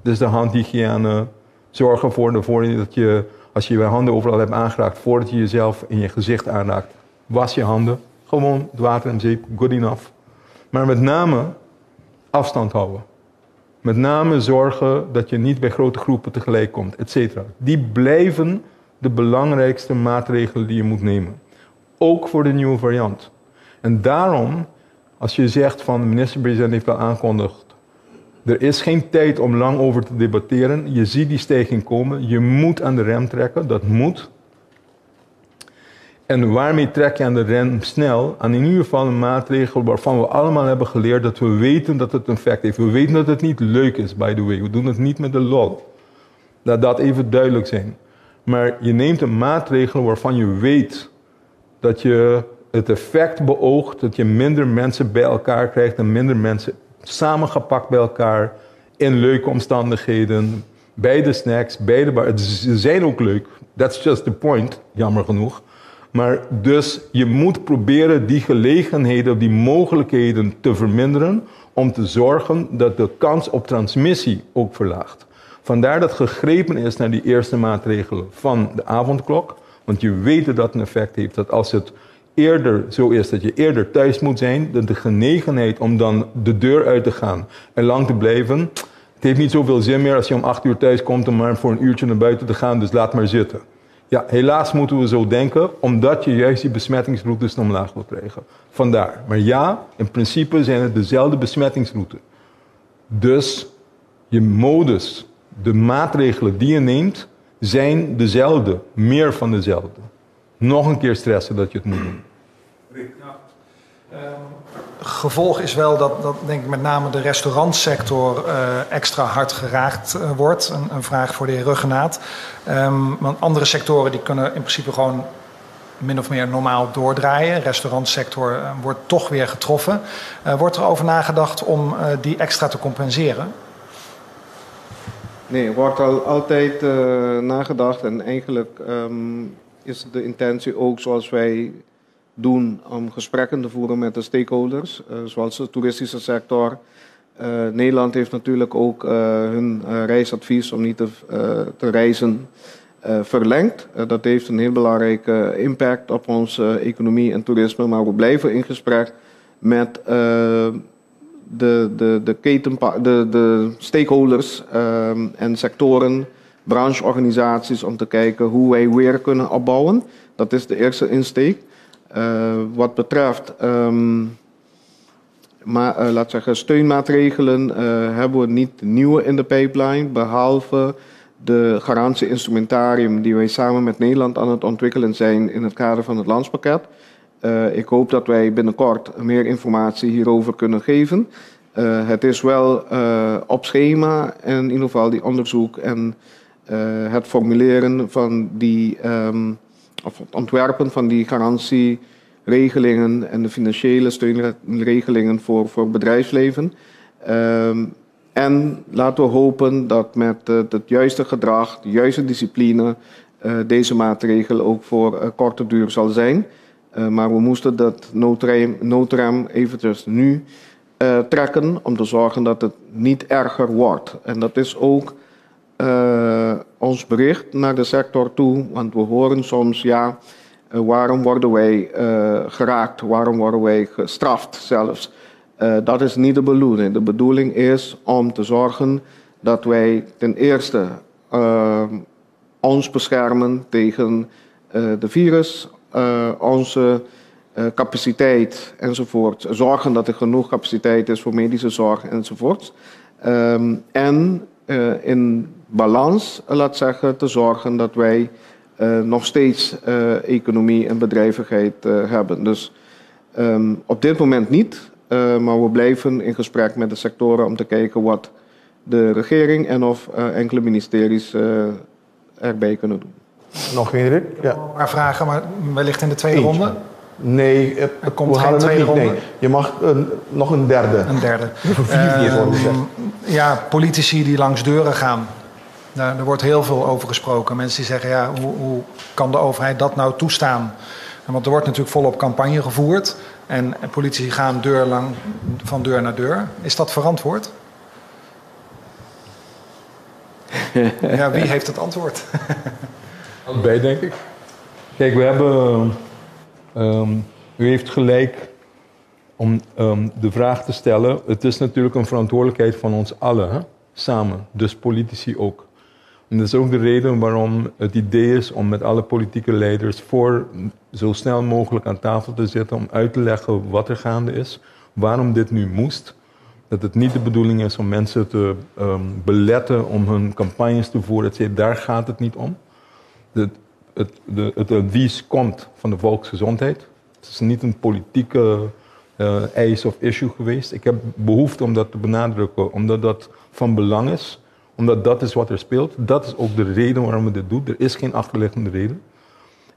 Dus de handhygiëne, zorg ervoor dat je, als je je handen overal hebt aangeraakt, voordat je jezelf in je gezicht aanraakt, was je handen. Gewoon het water en zeep, good enough. Maar met name afstand houden. Met name zorgen dat je niet bij grote groepen tegelijk komt, et cetera. Die blijven de belangrijkste maatregelen die je moet nemen. Ook voor de nieuwe variant. En daarom, als je zegt van de minister-president heeft al aangekondigd, er is geen tijd om lang over te debatteren. Je ziet die stijging komen. Je moet aan de rem trekken, dat moet. En waarmee trek je aan de rem snel? Aan in ieder geval een maatregel waarvan we allemaal hebben geleerd dat we weten dat het een effect heeft. We weten dat het niet leuk is, by the way. We doen het niet met de lol. Laat dat even duidelijk zijn. Maar je neemt een maatregel waarvan je weet dat je het effect beoogt, dat je minder mensen bij elkaar krijgt en minder mensen samengepakt bij elkaar in leuke omstandigheden, bij de snacks, bij de bar. Ze zijn ook leuk, that's just the point, jammer genoeg. Maar dus je moet proberen die gelegenheden, die mogelijkheden te verminderen om te zorgen dat de kans op transmissie ook verlaagt. Vandaar dat gegrepen is naar die eerste maatregelen van de avondklok. Want je weet dat dat een effect heeft, dat als het eerder zo is dat je eerder thuis moet zijn, dat de genegenheid om dan de deur uit te gaan en lang te blijven, het heeft niet zoveel zin meer als je om 8 uur thuis komt om maar voor een uurtje naar buiten te gaan, dus laat maar zitten. Ja, helaas moeten we zo denken, omdat je juist die besmettingsroutes omlaag wil krijgen. Vandaar. Maar ja, in principe zijn het dezelfde besmettingsroutes. Dus je modus, de maatregelen die je neemt, zijn dezelfde, meer van dezelfde. Nog een keer stressen dat je het moet doen. Ja. Gevolg is wel dat denk ik met name de restaurantsector extra hard geraakt wordt. Een vraag voor de heer Rhuggenaath. Want andere sectoren die kunnen in principe gewoon min of meer normaal doordraaien. De restaurantsector wordt toch weer getroffen. Wordt er over nagedacht om die extra te compenseren? Nee, er wordt al altijd nagedacht en eigenlijk is de intentie ook zoals wij doen om gesprekken te voeren met de stakeholders, zoals de toeristische sector. Nederland heeft natuurlijk ook hun reisadvies om niet te reizen verlengd. Dat heeft een heel belangrijke impact op onze economie en toerisme, maar we blijven in gesprek met de stakeholders en sectoren, brancheorganisaties om te kijken hoe wij weer kunnen opbouwen. Dat is de eerste insteek. Wat betreft laat zeggen, steunmaatregelen hebben we niet nieuwe in de pipeline, behalve de garantie-instrumentarium die wij samen met Nederland aan het ontwikkelen zijn in het kader van het landspakket. Ik hoop dat wij binnenkort meer informatie hierover kunnen geven. Het is wel op schema en in ieder geval die onderzoek en het formuleren van die, of het ontwerpen van die garantieregelingen en de financiële steunregelingen voor bedrijfsleven. En laten we hopen dat met het juiste gedrag, de juiste discipline, deze maatregel ook voor korte duur zal zijn. Maar we moesten dat noodrem eventjes nu trekken om te zorgen dat het niet erger wordt. En dat is ook ons bericht naar de sector toe, want we horen soms, ja, waarom worden wij geraakt, waarom worden wij gestraft zelfs. Dat is niet de bedoeling. De bedoeling is om te zorgen dat wij ten eerste ons beschermen tegen de virus, onze capaciteit enzovoort. Zorgen dat er genoeg capaciteit is voor medische zorg enzovoort. En in balans, laat zeggen, te zorgen dat wij nog steeds economie en bedrijvigheid hebben. Dus op dit moment niet. Maar we blijven in gesprek met de sectoren om te kijken wat de regering en of enkele ministeries erbij kunnen doen. Nog Hendrik? Ja. Een paar vragen, maar wellicht in de tweede Eentje. ronde? Nee, Er komt we geen halen het tweede niet. ronde? Nee. Je mag nog een derde. Een derde. Vier keer worden gezegd. Ja, politici die langs deuren gaan. Daar wordt heel veel over gesproken. Mensen die zeggen, ja, hoe kan de overheid dat nou toestaan? Want er wordt natuurlijk volop campagne gevoerd. En politici gaan van deur naar deur. Is dat verantwoord? Ja, wie heeft het antwoord? Allebei, denk ik. Kijk, we hebben... u heeft gelijk om de vraag te stellen. Het is natuurlijk een verantwoordelijkheid van ons allen, hè? Samen. Dus politici ook. En dat is ook de reden waarom het idee is om met alle politieke leiders voor zo snel mogelijk aan tafel te zitten om uit te leggen wat er gaande is, waarom dit nu moest. Dat het niet de bedoeling is om mensen te beletten om hun campagnes te voeren, et cetera. Daar gaat het niet om. Het advies komt van de volksgezondheid. Het is niet een politieke eis of issue geweest. Ik heb behoefte om dat te benadrukken, omdat dat van belang is. Omdat dat is wat er speelt. Dat is ook de reden waarom we dit doen. Er is geen achterliggende reden.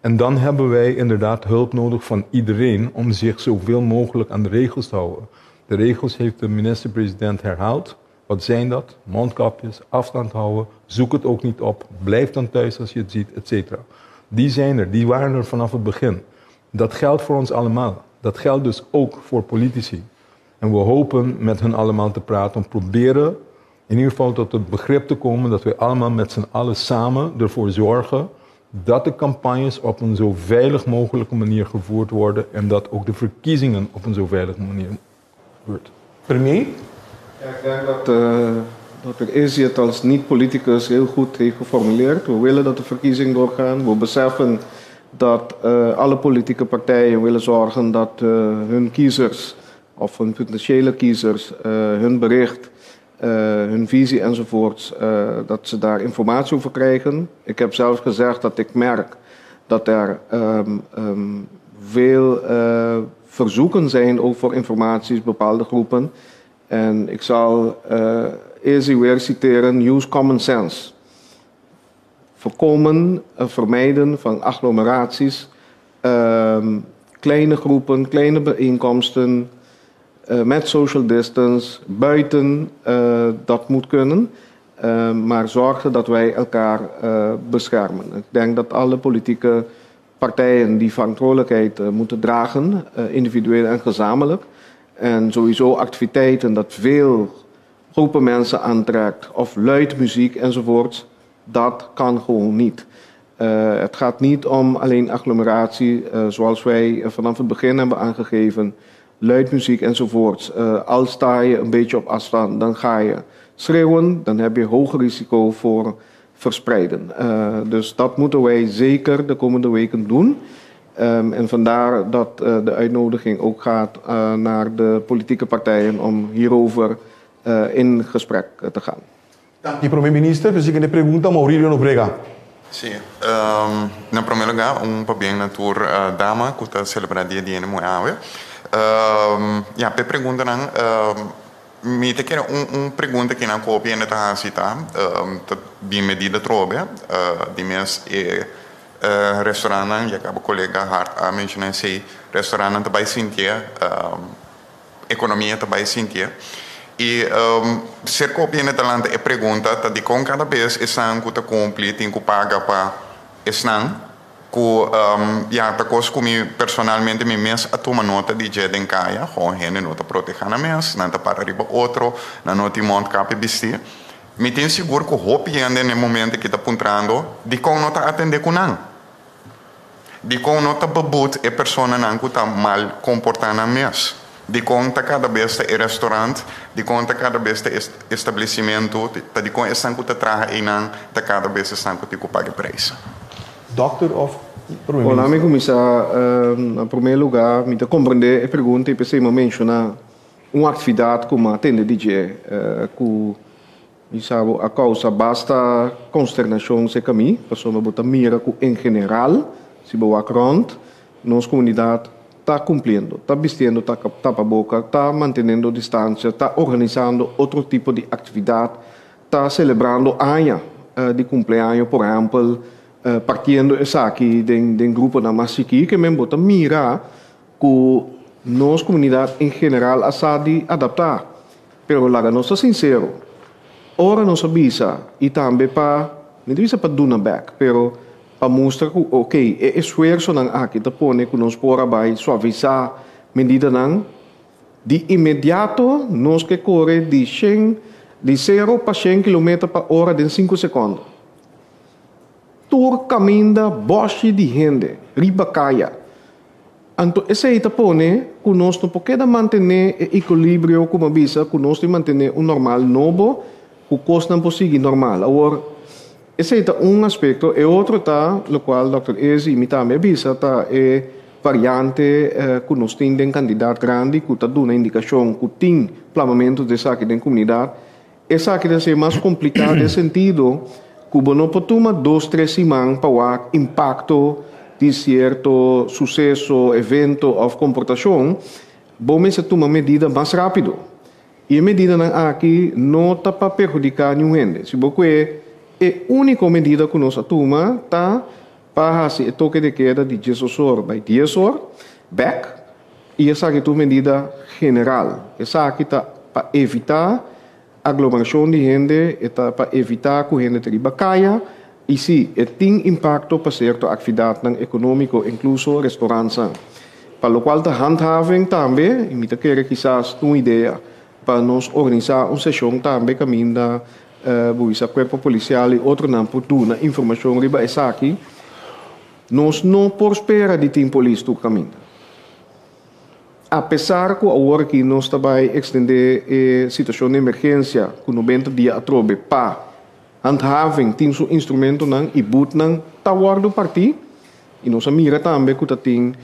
En dan hebben wij inderdaad hulp nodig van iedereen om zich zoveel mogelijk aan de regels te houden. De regels heeft de minister-president herhaald. Wat zijn dat? Mondkapjes, afstand houden, zoek het ook niet op, blijf dan thuis als je het ziet, et cetera. Die zijn er, die waren er vanaf het begin. Dat geldt voor ons allemaal. Dat geldt dus ook voor politici. En we hopen met hen allemaal te praten om proberen in ieder geval tot het begrip te komen dat wij allemaal met z'n allen samen ervoor zorgen dat de campagnes op een zo veilig mogelijke manier gevoerd worden en dat ook de verkiezingen op een zo veilige manier gebeurt. Premier? Ja, ik denk dat er is het als niet-politicus heel goed heeft geformuleerd. We willen dat de verkiezingen doorgaan. We beseffen dat alle politieke partijen willen zorgen dat hun kiezers of hun potentiële kiezers hun bericht, hun visie enzovoorts, dat ze daar informatie over krijgen. Ik heb zelf gezegd dat ik merk dat er veel verzoeken zijn ook voor informaties, bepaalde groepen. En ik zal eerst weer citeren, use common sense. Voorkomen, vermijden van agglomeraties, kleine groepen, kleine bijeenkomsten, met social distance, buiten, dat moet kunnen. Maar zorgen dat wij elkaar beschermen. Ik denk dat alle politieke partijen die verantwoordelijkheid moeten dragen, individueel en gezamenlijk. En sowieso activiteiten dat veel groepen mensen aantrekt, of luid muziek enzovoort, dat kan gewoon niet. Het gaat niet om alleen agglomeratie, zoals wij vanaf het begin hebben aangegeven, luid muziek enzovoorts. Al sta je een beetje op afstand, dan ga je schreeuwen, dan heb je hoger risico voor verspreiden. Dus dat moeten wij zeker de komende weken doen. En vandaar dat de uitnodiging ook gaat naar de politieke partijen om hierover in gesprek te gaan. Dank u, premier minister. De siguiente pregunta, Maurilio Nobrega. Sí, na primer lugar, un pabien na tur dama ku ta selebrá dia di hende muhé awe. Ja, p'e preguntanan, mi ta kere un pregunta ku nan ku hopi hende ta hasi ta, ta di medida trobe, di mes e restaurantnan, ya kaba kolega Hart a menshoná esei, restaurantnan ta bai sintié, ekonomia ta bai sintié. I ser ku hopi hende ta lanta e pregunta ta dikon kada bes esnan ku ta kumpli tin ku paga pa esnan ku ya ta kos ku mi personalmente mi mes a tuma nota di dje den kaya, gewoon hende no ta protehá nan mes, nan ta para riba otro, nan no tin mondkapje bistí. Mi tin sigur ku hopi hende na e momento aki ta puntrando dikon no ta atendé ku nan, dikon no ta beboet e personanan ku ta mal komportá nan mes, dikon ta kada bes ta e restaurant, dikon ta kada bes ta e establesimentu, ta dikon esnan ku ta traha einan ta kada bes esnan ku tin ku paga e prijs. Dokter of prome Bon, minister? mi kuminsá, na prome lugá mi ta komprendé e pregunta i p'esei mi a menshoná un aktividat ku mi a tende di dje ku mi sa bo a kousa basta konsternashon serka mi, pasobra bo ta mira ku en general, si bo wak rònt, nos komunidat ta kumpliendo, ta bistiendo tapaboka, ta manteniendo distansia, ta organisando otro tipo di aktividat, ta selebrando aña di kumpleaños, por ehèmpel, partiendo esaki den gruponan mas chikí, ke men bo ta mira ku nos komunidat en general a sa di adaptá. Pero laga nos ta sinsero, ora nos a bisa i tambe pa, mi ta bisa pa duna bèk, pero pa mustra ku ok, e esfuersonan aki ta pone ku nos por a bai suavisá medidanan, di inmediato nos ke kore di shen, di sero pa shen kilometer pa ora den sinku sekònde. Tur kaminda bòshi di hende riba kaya. Anto esei ta pone ku nos no por keda mantené e ekulibrio ku mi a bisa ku nos tin mantené un normal nobo ku kosnan por sigui normal. Awor, esei ta un aspekto. E otro ta lokual dòkter Ezi i mi tambe a bisa ta e variante ku nos tin den kantidat grandi ku ta duna indikashon ku tin plamamentu di esaki den komunidat. Esaki ta ser mas kompliká den sentido ku bo no por tuma dos tres siman pa wak impakto di sierto suseso, evento òf komportashon. Bo mester tuma medida mas rápido. I e medidanan aki no ta pa perhudiká niun hende. Si bo kue, e úniko medida ku nos a tuma ta pa hasi e toke de keda di diesdos or bai dies or bèk, i esaki ta un medida general. Esaki ta pa evitá aglomerashon di hende, e ta pa evitá ku hende ta riba kaya, i sí, e tin impakto pa sierto aktividatnan ekonómiko, inkluso restorantnan. Pa lokual ta handhaving tambe, i mi ta kere kisas ta un idea pa nos organisá un seshon tambe kaminda bo bisa kuerpo polisial i otronan por duna informashon riba esaki. Nos no por spera di tin polis tur kaminda. Apesar ku awor aki nos ta bai ekstendé e situashon di emergensia ku 90 dia atrobe pa handhaving tin su instrumentonan i butnan ta wòrdu partí. I nos a mira tambe ku ta tin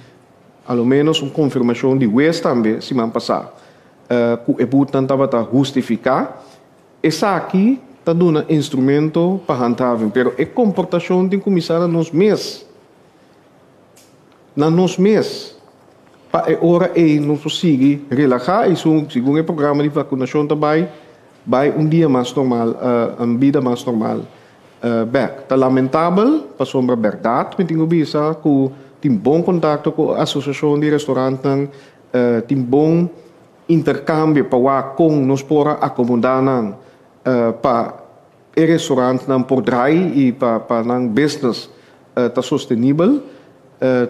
a lo ménos un konfirmashon di wes tambe siman pasá ku e butnan tabata hustifiká. Esaki ta duna instrumento pa handhaving, pero e komportashon tin kuminsá na nos mes. Na nos mes. Pa e ora ei nos por sigui relahá i segun e programa di vakunashon ta bai, bai un dia mas normal, un bida mas normal bèk. Ta lamentabel, pasobra bèrdat mi tin ku bisa ku tin bon kontakto ku asosiashon di restorantnan, tin bon interkambio pa wak kon nos por a akomodá nan pa e restorantnan por drai i pa nan business ta sostenibel.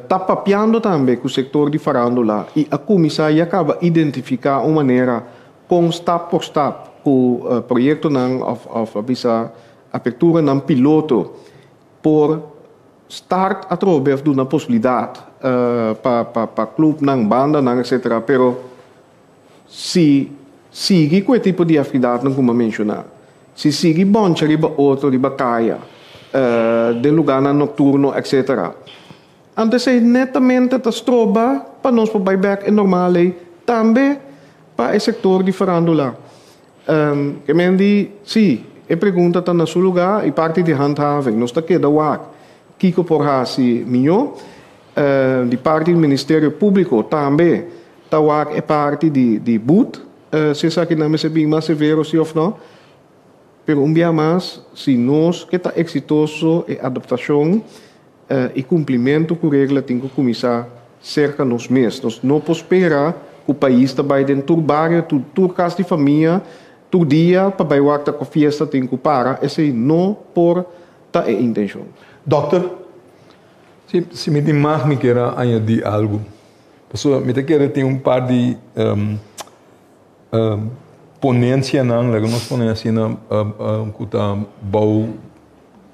Ta papiando tambe ku sektor di farándula i a kuminsá ya kaba identifiká un manera kon stap por stap ku proyektonan òf a bisa aperturanan piloto por start atrobe òf duna posibilidat pa klupnan, bandanan etcetera pero si sigui ku e tipo di aktividatnan ku mi a menshoná, si sigui bòncha riba otro riba kaya, den lugánan nokturno etcetera, anto esei netamente ta stroba pa nos por bai bèk e normal ei tambe pa e sektor di farándula. Ke men di, sí, e pregunta ta na su lugá i parti di handhaving. Nos ta keda wak kiko por hasi mihó. Di parti di Ministerio Públiko tambe ta wak e parti di di but, si esakinan mester bin mas severo si òf nò. Pero un bia mas, si nos ke ta eksitoso e adaptashon i kumplimentu ku regla tin ku kuminsá serka nos mes. Nos no por spera ku pais ta bai den tur bario, tur tur kas di famia, tur dia pa bai wak ta ku fiesta tin ku para. Esei no por ta e intenshon. Dòkter. Si, si mi tin mag mi kier a añadí algu. Pasobra mi ta kere tin un par di ponencianan, laga nos pone asina, cu ta bou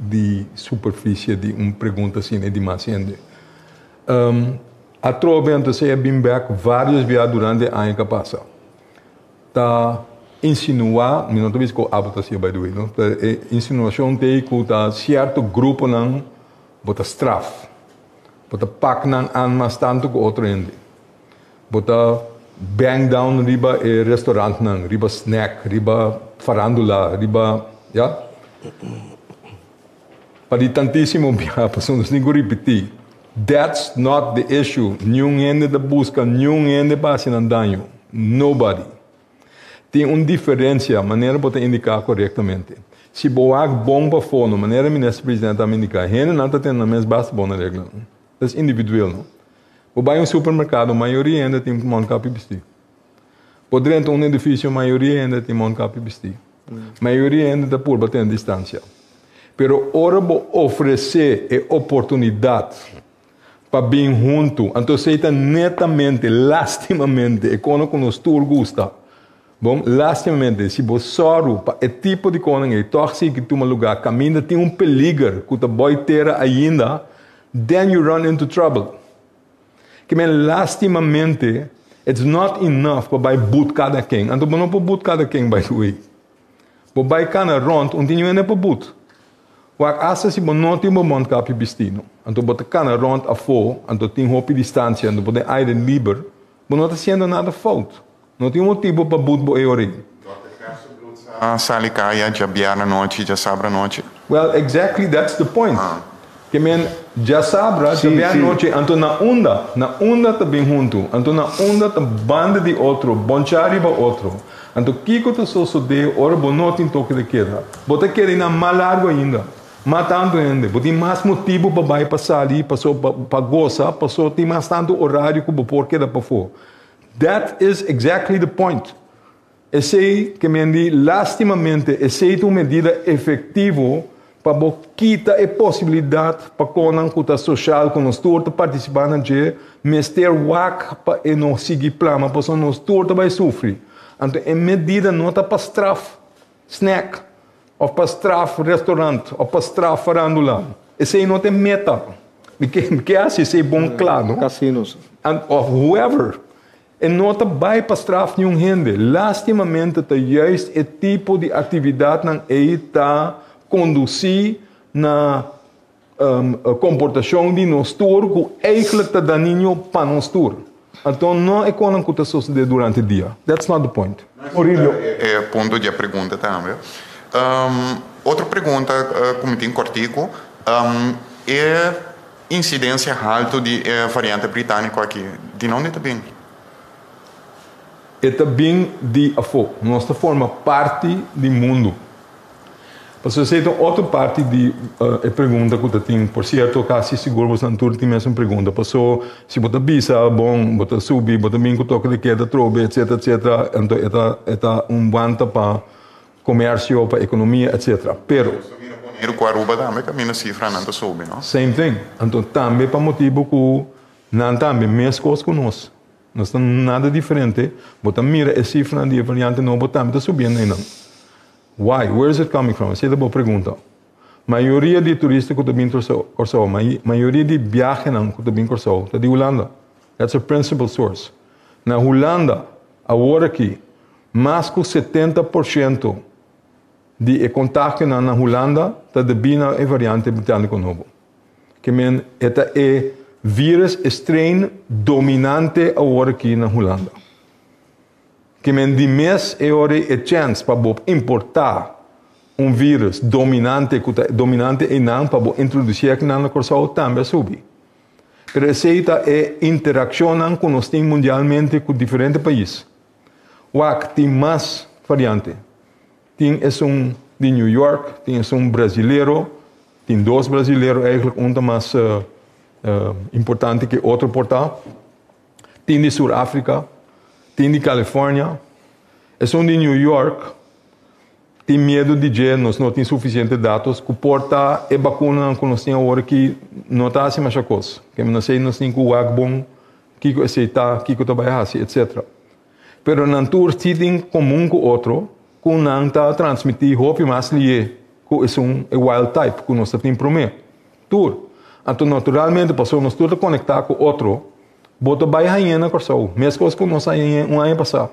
di superficie di un pregunta asina di mas hende. Atrobe anto esey a bin bek varios bia durante e aña cu a pasa. Ta insinua, mi no ta bisa cu abo ta haci'e by the way, no, pero e insinuacion t'ey cu ta cierto gruponan bo ta straf, bo ta pak nan an mas tanto cu otro hende. Bo ta bang down riba e restaurantnan, riba snack, riba farandula, riba, ya. Pa di tantisimo biaha, pasobra nos tin ku ripití. That's not the issue. Niun hende ta buska niun hende pa hasi nan daño. Nobody. Tin un diferensia, manera bo ta indiká korektamente. Si bo wak bon pafó, no manera Minister President a indiká, hendenan ta tene nan mes basta bon na reglanan. Dat is individueel, no? Bo bai un supermerkado, mayoria hende tin mondkapje bistí. Bo drenta un edifisio, mayoria hende tin mondkapje bistí. Mayoria hende ta purba tene distansia. Pero ora bo ofresé e oportunidat pa bin huntu, anto esei ta netamente, lastimamente, e kono ku nos tur gusta. Bon, lastimamente, si bo sòru pa e tipo di konan ei tòg sigui tuma lugá kaminda tin un peliger ku ta bòi tera ainda, then you run into trouble. Ke men lastimamente, it's not enough pa bai but kada ken. Anto bo no por but kada ken, by the way. Bo bai kana rònt, un tin hende pa but. Wak asta si bo no tin bo mondkapje bistí, no. Anto bo ta kana rònt afó, anto tin hopi distansia, anto bo den aire liber, bo no ta hasiendo nada fout. No tin motibu pa but bo e ora ei. Dòkter Gerstenbluth sa sali kaya djabièrnè nochi, djasabra nochi? Well, exactly that's the point. Ke men djasabra, djabièrnè nochi, anto na unda? Na unda ta bin huntu? Anto na unda ta banda di otro, bonchá riba otro? Anto kiko ta sosodé ora bo no tin toke de keda? Bo ta keda einan mas largu ainda, mas tantu hende. Bo tin mas motibu pa bai pa sali, paso pa gosa, paso tin mas tantu orario ku bo por keda pafó. That is exactly the point. Esei ke men di lastimamente esei ta un medida efektivo pa bo kita e posibilidat pa konan ku ta soshal ku nos tur ta partisipá na dje mester wak pa e no sigui plama pasobra nos tur ta bai sufri. Anto e medida no ta pa straf snack òf pa straf restaurant òf pa straf farandula. Esei no ta e meta. Mi ke mi ke hasi esei bon kla no. Casinos. Òf whoever. E no ta bai pa straf niun hende. Lastimamente ta juist e tipo di aktividatnan ei ta kondusí na komportashon di nos tur ku eigentlik ta dañino pa nos tur. Anto no e konan ku ta sosodé durante dia. That's not the point. Murillo. E punto di e pregunta tambe. Otro pregunta ku mi tin kòrtiku, e Insidensia haltu di e variante britániko aki, di nonde ta bin? E ta bin di afó. Nos ta forma parti di mundu. Pasobra esei ta un otro parti di e pregunta ku ta tin. Por sierto, kasi sigur boso tur tin mesun pregunta. Paso si bo ta bisa, bon, bo ta subi, bo ta bin ku toke de keda atrobe, etsetera, etsetera, anto e ta e ta un wanta pa Comercio, pa economia, etc. Pero. Nos ta mira Boneiru cu Aruba tambe caminda cifranan ta subi, no? Same thing. Anto tambe pa motibo cu nan tambe mescos cu nos. Nos ta nada diferente. Bo ta mira e cifranan di e variante nobo tambe ta subiendo eynan. Why? Where is it coming from? Esey ta bo pregunta. Mayoria di turista cu ta bin Corsou, mayoria di biahenan cu ta bin Corsou ta di Hulanda. That's a principal source. Na Hulanda, awor aki, Mas ku 70% di e kontagionan na Hulanda ta debí na e variante britániko nobo. Ke men e ta e vírus, e strain dominante awor aki na Hulanda. Ke men di mes e ora ei e chèns pa bo importá un vírus dominante ku ta dominante einan pa bo introdusí akinan na Kòrsou tambe a subi. Pero esei ta e interakshonnan ku nos tin mundialmente ku diferente pais. Wak, tin mas variante. Tin esun di New York, tin esun brazilero, tin dos brazilero eigenlijk, un ta mas importante ke otro por ta. Tin di Sur Afrika, tin di California. Esun di New York tin miedu di dje, nos no tin sufisiente datos ku por ta e bakunanan ku nos tin awor aki no ta hasi masha kos. Ke no sei nos tin ku wak bon Kiko esei ta, kiko ta bai hasi, etc. Pero nan tur si tin komun ku otro ku nan ta transmití hopi mas lié ku esun e wild type ku nos ta tin promé. Tur. Anto naturalmente pasobra nos tur ta konektá ku otro, bo ta bai hañ'é na Kòrsou, meskos ku nos a hañ'é un aña pasá.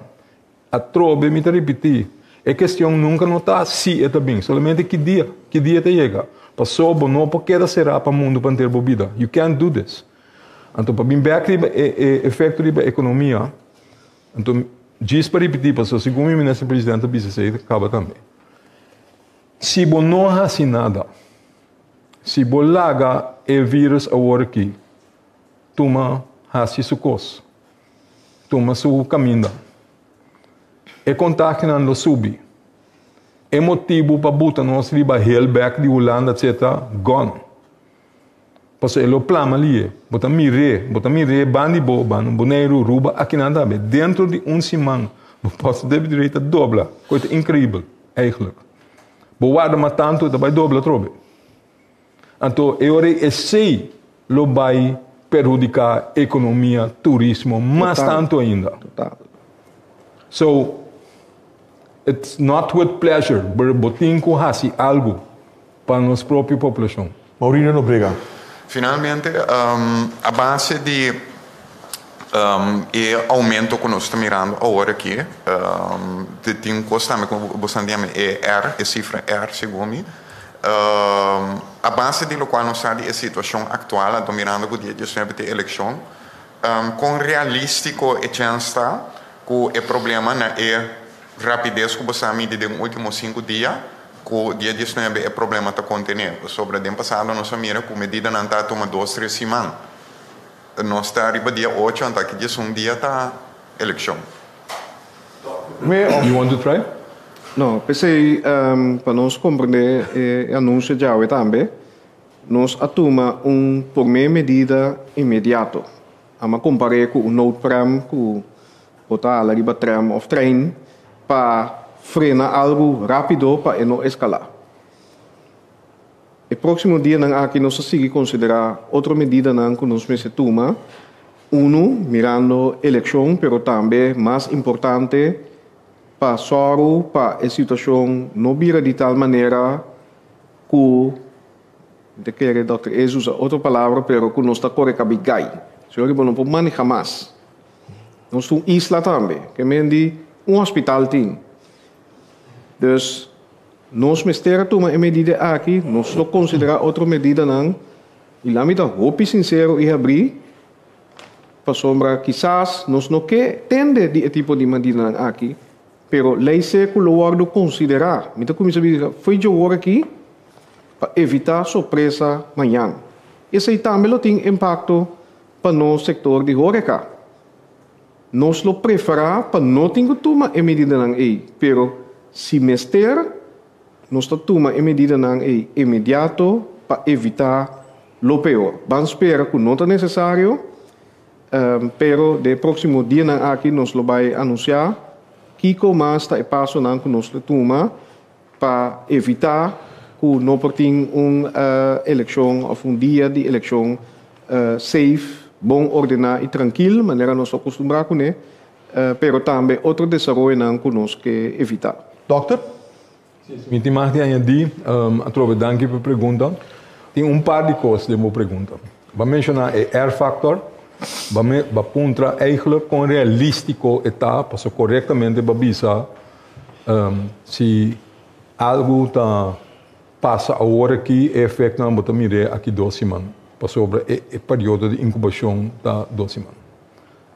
Atrobe mi ta ripití, e kestion nunka no ta si e ta bin, solamente ki dia, ki dia e ta yega. Paso bo no por keda será pa mundu pa henter bo bida. You can't do this. Anto pa bin bek riba e e efekto riba ekonomia, anto djis pa ripití, paso segun mi minister presidente a bisa esei ta kaba tambe. Si bo no hasi nada, si bo laga e virus awor aki. tuma hasi su kos, tuma su kaminda. E kontagionan lo subi. E motibu pa buta nos riba heel bek di Hulanda etc. Gone. Pasobra e lo plama lié. Bo ta mir'é, bo ta mir'é ban di bo, ban Boneiru, Aruba, akinan tambe. Dentro di un siman bo positivity rate ta dobla. Kos ta inkreibel, eigenlijk. Bo warda mas tantu e ta bai dobla atrobe. Anto e ora ei esei lo bai perhudiká ekonomia, turismo mas tantu ainda. So, it's not with pleasure, pero bo tin ku hasi algu pa nos propio populashon. Maurino Nobrega. Finalmente, a base di e aumento ku nos ta mirando awor aki, tin un kos tambe ku bo sa yama e R, e sifra R segun mi, A base di lokual nos sa di e situashon aktual, anto mirando ku dia diesnuebe ta e elekshon, kon realístiko e chèns ta ku e problema na e rapides ku bo sa midi den último sinku dia, ku dia diesnuebe e problema ta kontené? Pasobra den pasado nos a mira ku medidanan ta tuma dos, tres siman. Nos ta riba dia ocho, anto aki diesun dia ta elekshon. You want to try? No, p'esei pa nos komprendé e anunsio djawe tambe, nos a tuma un promé medida inmediato. Amo a kompar'é ku un noodprem ku bo ta hala riba trèm òf trein pa frena algu rápido pa e no eskalá. E próksimo dianan aki nos ta sigui konsiderá otro medidanan ku nos mester tuma, unu, mirando elekshon, pero tambe mas importante pa sòru pa e situashon no bira di tal manera ku, mi ta kere dòkter Ees usa otro palabra, pero ku nos ta kore kabigai. Señor bo no por maneha mas. Nos ta un isla tambe, ke men di un hospital tin. Dus. Nos mester a tuma e medida aki, nos lo konsiderá otro medidanan i la mi ta hopi sinsero i habrí pasobra kisas nos no ke tende di e tipo di medidanan aki, pero lei seku lo wòrdu konsiderá. Mi ta kuminsá bisa fo'i djowor aki pa evitá sorpresa mañan. Esei tambe lo tin impakto pa nos sektor di hóreka. Nos lo preferá pa no tin ku tuma e medidanan ei, pero si mester, nos ta tuma e medidanan ei inmediato pa evitá lo peor. Ban spera ku no ta nesesario, pero den e próksimo dianan aki nos lo bai anunsiá kiko mas ta e pasonan ku nos lo tuma pa evitá ku no por tin un elekshon òf un dia di elekshon safe, bon ordená i trankil, manera nos ta akustumbrá kuné, pero tambe otro desaroyonan ku nos ke evitá. Dòkter? Mi tin mas di añadí. Atrobe danki pa e pregunta. Tin un par di kos den bo pregunta. Bo a menshoná e R-factor, bo a puntra eigentlik kon realístiko e ta, pasobra korektamente bo a bisa si algu ta Pasa awor aki e efectonan bo ta mir'é aki dos siman, pasobra e e periodo di incubacion ta dos siman.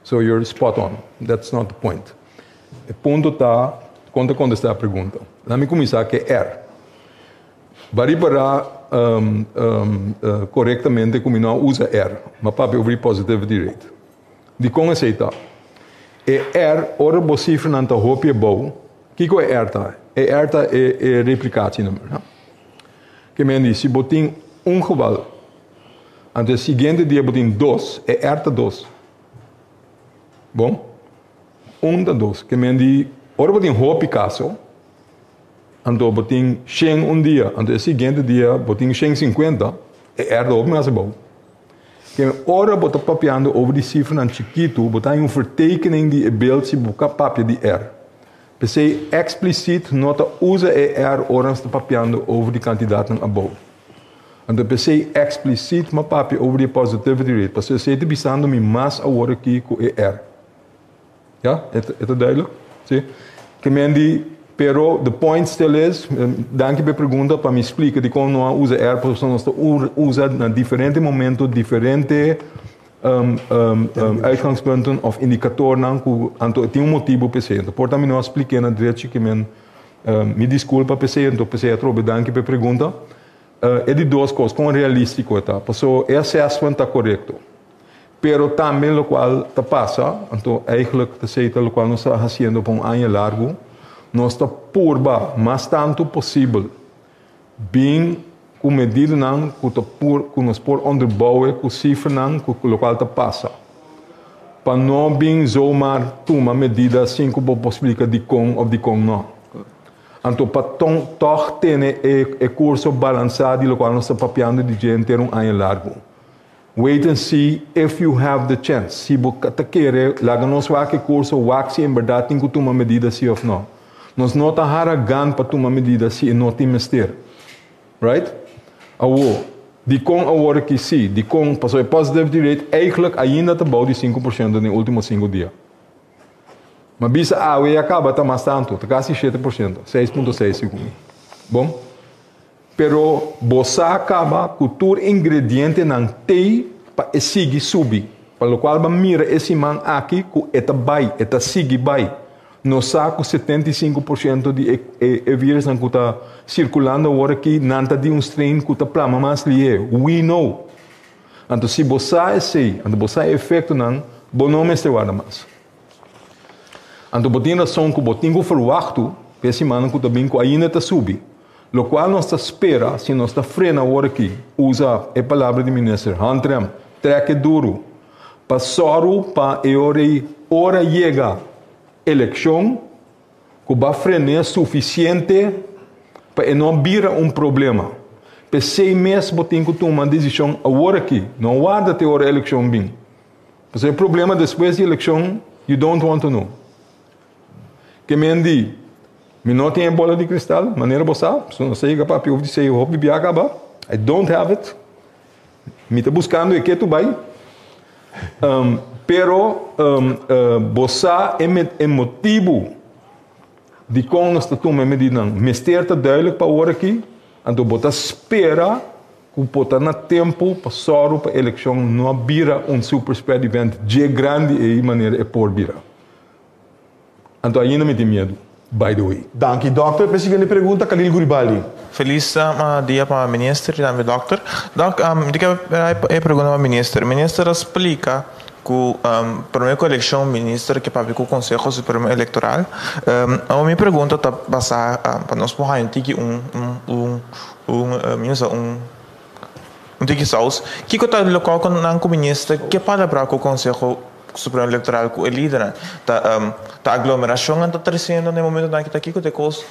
So you're spot on, that's not the point. E punto ta con ta contesta e pregunta. Laat mi cuminsa cu e R. Bo a ripara corectamente cu mi no a usa R, mi a papia over di positivity rate. Dicon esey ta? E R, ora bo cifranan ta hopi abou, Kiko e R ta? E R ta e e replicatienumer, no? Ke men di, si bo tin un geval, anto e siguiente dia bo tin dos, e R ta dos. Bon? Un ta dos. Ke men di, ora bo tin hopi kaso, anto bo tin shen un dia, anto e siguiente dia bo tin shen sinkuenta, e R ta hopi mas abou. Ke ora bo ta papiando over di sifranan chikitu, bo ta haña un vertekening di e beeld si bo ka papia di R. P'esei eksplisit no ta usa e R ora nos ta papiando over di kantidatnan abou. Anto p'esei eksplisit m'a papia over di e positivity rate, pasobra esei ta bisando mi mas awor aki ku e R. Ja, e ta duidelijk? Si. Ke men di, pero the point still is, danki pa e pregunta pa mi splika dikon no a usa R, pasobra nos ta usa na diferente momento diferente uitgangspunten of indikatornan ku anto tin un motibu p'esei. Anto por ta mi no a splik'é na drechi ke men mi diskulpa p'esei, anto p'esei atrobe danki pa e pregunta. E di dos kos, kon realístiko e ta? Pasobra e assessment ta korekto. Pero tambe lokual ta pasa, anto eigenlijk ta esei ta lokual nos ta hasiendo pa un aña largu, nos ta purba mas tantu posibel bin ku medidanan ku ta por ku nos por onderbouwe ku sifranan ku lokual ta pasa. Pa no bin zomaar tuma medida sin ku bo por splika dikon òf dikon no. Anto pa tòg tene e kurso balansá di lokual nos ta papiando di dje henter un aña largu. Wait and see if you have the chance. Si bo ta kere, laga nos wak e kurso, wak si en bèrdat tin ku tuma medida si òf no. Nos no ta haragan pa tuma medida si e no tin mester. Right? Awor, dikon awor aki si? Dikon? Pasobra e positivity rate eigenlijk ainda ta bou di 5% den e último sinku dia. Ma bisa awe ya kaba ta mas tantu, ta kasi 7%, 6.6 segun mi. Bon? Pero bo sa kaba ku tur ingredientenan tei pa e sigui subi, pa lokual bo a mira e siman aki ku e ta bai, e ta sigui bai. Nos sa ku 75% di e e virusnan ku ta sirkulando awor aki nan ta di un strain ku ta plama mas lihé. We know. Anto si bo sa esei, anto bo sa e efektonan, bo no mester warda mas. Anto bo tin rason ku bo tin ku ferwachtu pa e simannan ku ta bin ku ainda ta subi. Lokual nos ta spera si nos ta frena awor aki, usa e palabra di minister, handrem, trek e duru, pa sòru pa e ora ei ora yega elekshon ku bo a fren'é sufisiente pa e no bira un problema. P'esei mes bo tin ku tuma desishon awor aki, no warda te ora elekshon bin. Pasobra e problema despues di elekshon, you don't want to know. Ke men di, Mi no tin e bola di kristal, manera bo sa, pasobra nos a yega papia hopi di sei hopi bia kaba. I don't have it. Mi ta buskando e ketu bai. Um, pero um, uh, bo sa e, e motibu dikon nos ta tuma e medidanan. Mester ta duidelijk pa awor aki, anto bo ta spera ku por ta na tempu pa sòru pa elekshon no a bira un super spread event dje grandi ei manera e por bira. Anto ainda mi tin miedu, by the way. Danki Dòkter. P'e siguiente pregunta, Khalil Guribali. Felis dia pa minister y tambe dokter. Dok, mi ta kier e pregunta pa minister. Minister a splica cu prome cu eleccion minister ke papia cu Conseho Supremo Electoral. Awor mi pregunta ta basa pa nos por haya un tiki un un un mi no sa un un tiki saus. Kico ta locual cu nan cu minister ke palabra cu Conseho Supremo Electoral cu e lidernan. Ta ta aglomeracionnan ta treciendo na e momentonan aki ta kico ta e cos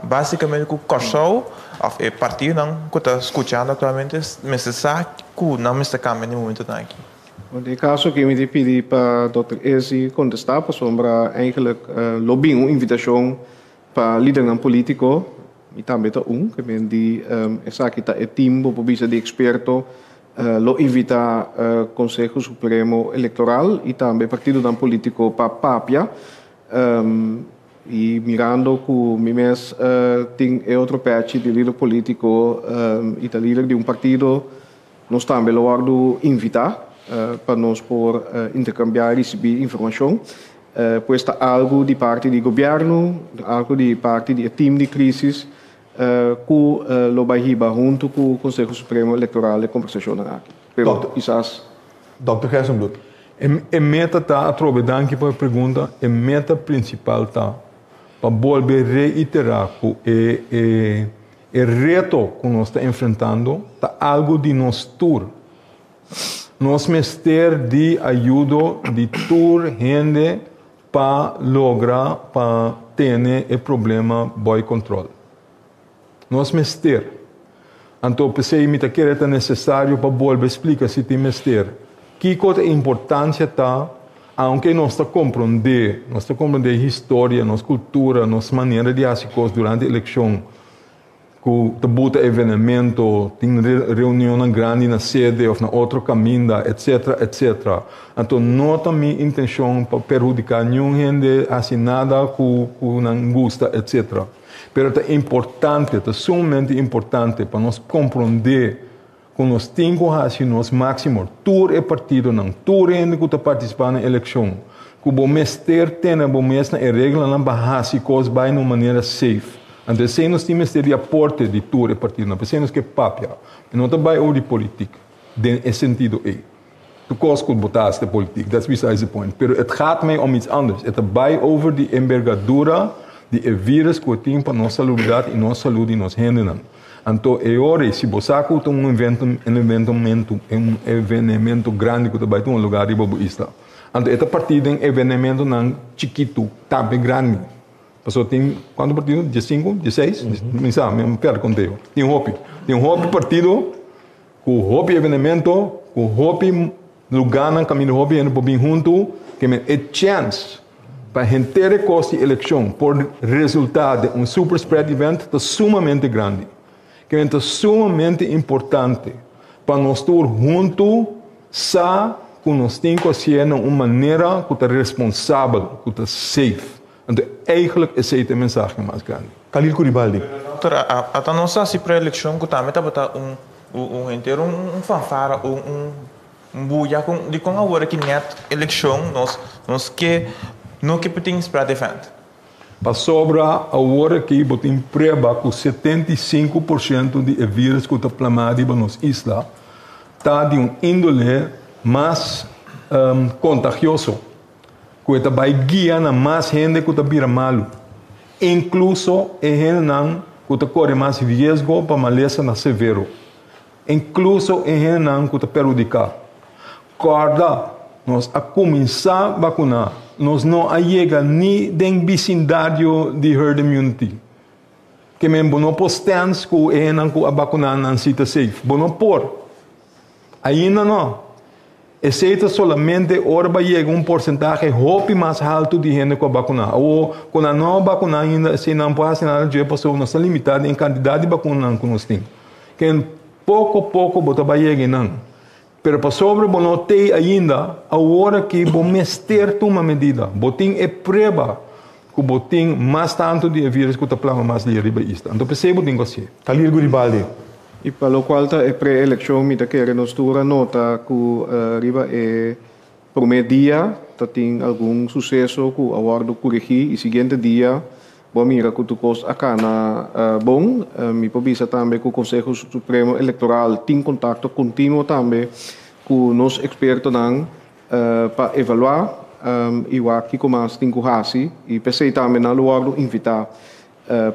basicamente cu Corsou of e partidonan cu ta scuchando actualmente mester sa cu nan mester cambia na e momentonan aki. Den e caso aki mi ta pidi pa Dòkter Ezi contesta pasobra eigenlijk lo bin un invitacion pa lidernan politico, mi tambe ta un, ke men di esaki ta e team bo por bisa di experto Lo invitá Konseho Supremo Elektoral i tambe partidonan polítiko pa papia. I mirando ku mi mes tin e otro pèchi di lider polítiko i ta lider di un partido, nos tambe lo wòrdu invitá pa nos por interkambiá i risibí informashon. Pues ta algu di parti di gobièrnu, algu di parti di e tim di krísis Ku lo bai hiba huntu ku Konseho Supremo Elektoral e kombersashonnan aki. Pero kisas. Dòkter Gerstenbluth. E meta ta, atrobe danki pa e pregunta, e meta prinsipal ta pa bolbe reiterá ku e e e reto ku nos ta enfrentando ta algu di nos tur. Nos mester di ayudo di tur hende Pa logra pa tene e problema boy control. Nos mester. Anto p'esei mi ta kere ta necesario pa bolbe splica si tin mester. Kico ta e importancia ta, aunke nos ta compronde, nos ta compronde historia, nos cultura, nos manera di haci cos durante eleccion, ku ta buta evenemento, tin reunionnan grandi na sede òf na otro kaminda, etsetera, etsetera. Anto no ta mi intenshon pa perhudiká niun hende hasi nada ku ku nan gusta, etsetera. Pero ta importante, ta sumamente importante pa nos komprondé ku nos tin ku hasi nos máksimo, tur e partidonan, tur hende ku ta partisipá na elekshon, ku bo mester tene bo mes na e reglanan pa hasi kos bai na un manera safe. Anto esei nos tin mester di aporte di tur e partidonan, p'esei nos ke papia. E no ta bai over di politik den e sentido ei. Tur kos ku bo ta hasi ta politiek, that's besides the point. Pero het gaat mij om iets anders. E ta bai over di enbergadura di e virus ku e tin pa nos salubridat i nos salud di nos hendenan. Anto e ora ei, si bo sa ku ta un evento, un eventomento, un evenemento grandi ku ta bai tuma lugar riba bo isla, anto e ta partí den evenementonan chikitu tambe grandi. Pasobra tin kuantu partido? Diesinku? Dieseis? Mi sa, mi a pèrdè konteo. Tin hopi. Tin hopi partido ku hopi evenemento, ku hopi lugánan kaminda hopi hende por bin huntu, ke men e chèns pa henter e kos di elekshon por resultá den un super spread event ta sumamente grandi. Ke men ta sumamente importante pa nos tur huntu sa ku nos tin ku hasié na un manera ku ta responsabel, ku ta safe. Anto eigenlijk esei ta e mensahe mas grandi. Khalil Curibaldi. Dokter, ata nos a hasi pre-elekshon ku tambe tabata un un henter un fanfara, un un buya kon dikon awor aki nèt elekshon nos nos ke no ke por tin spread event? Pasobra awor aki bo tin prueba ku 75% di e virus ku ta plamá riba nos isla ta di un índole mas kontagioso. Ku e ta bai guia na mas hende ku ta bira malu, inkluso e hendenan ku ta kore mas riesgo pa malesanan severo, inkluso e hendenan ku ta perhudiká. Kòrda, nos a kuminsá bakuná, nos no a yega ni den bisindario di herd immunity. Ke men bo no por stèns ku e hendenan ku a bakuná nan si ta safe. Bo no por. Ainda no. Esei ta solamente ora bo a yega un porsentahe hopi mas haltu di hende ku a bakuná. Awor, ku nan no a bakuná ainda, esei nan por hasi nada dje pasobra nos ta limitá den e kantidat di bakunanan ku nos tin. Ken poko poko bo ta bai yega einan. Pero pasobra bo no t'ei ainda, awor aki bo mester tuma medida. Bo tin e prueba ku bo tin mas tantu di e virus ku ta plama mas lia riba e isla. Anto p'esei bo tin ku hasié. Khalil Guribaldi. I pa lokual ta e pre-elekshon mi ta kere nos tur a nota ku riba e promé dia ta tin algun suseso ku a wòrdu kurigí i siguiente dia bo a mira ku tur kos a kana bon. Mi por bisa tambe ku Konseho Supremo Elektoral tin kontakto kontinuo tambe ku nos ekspertonan pa evaluá i wak kiko mas tin ku hasi i p'esei tambe nan lo wòrdu invitá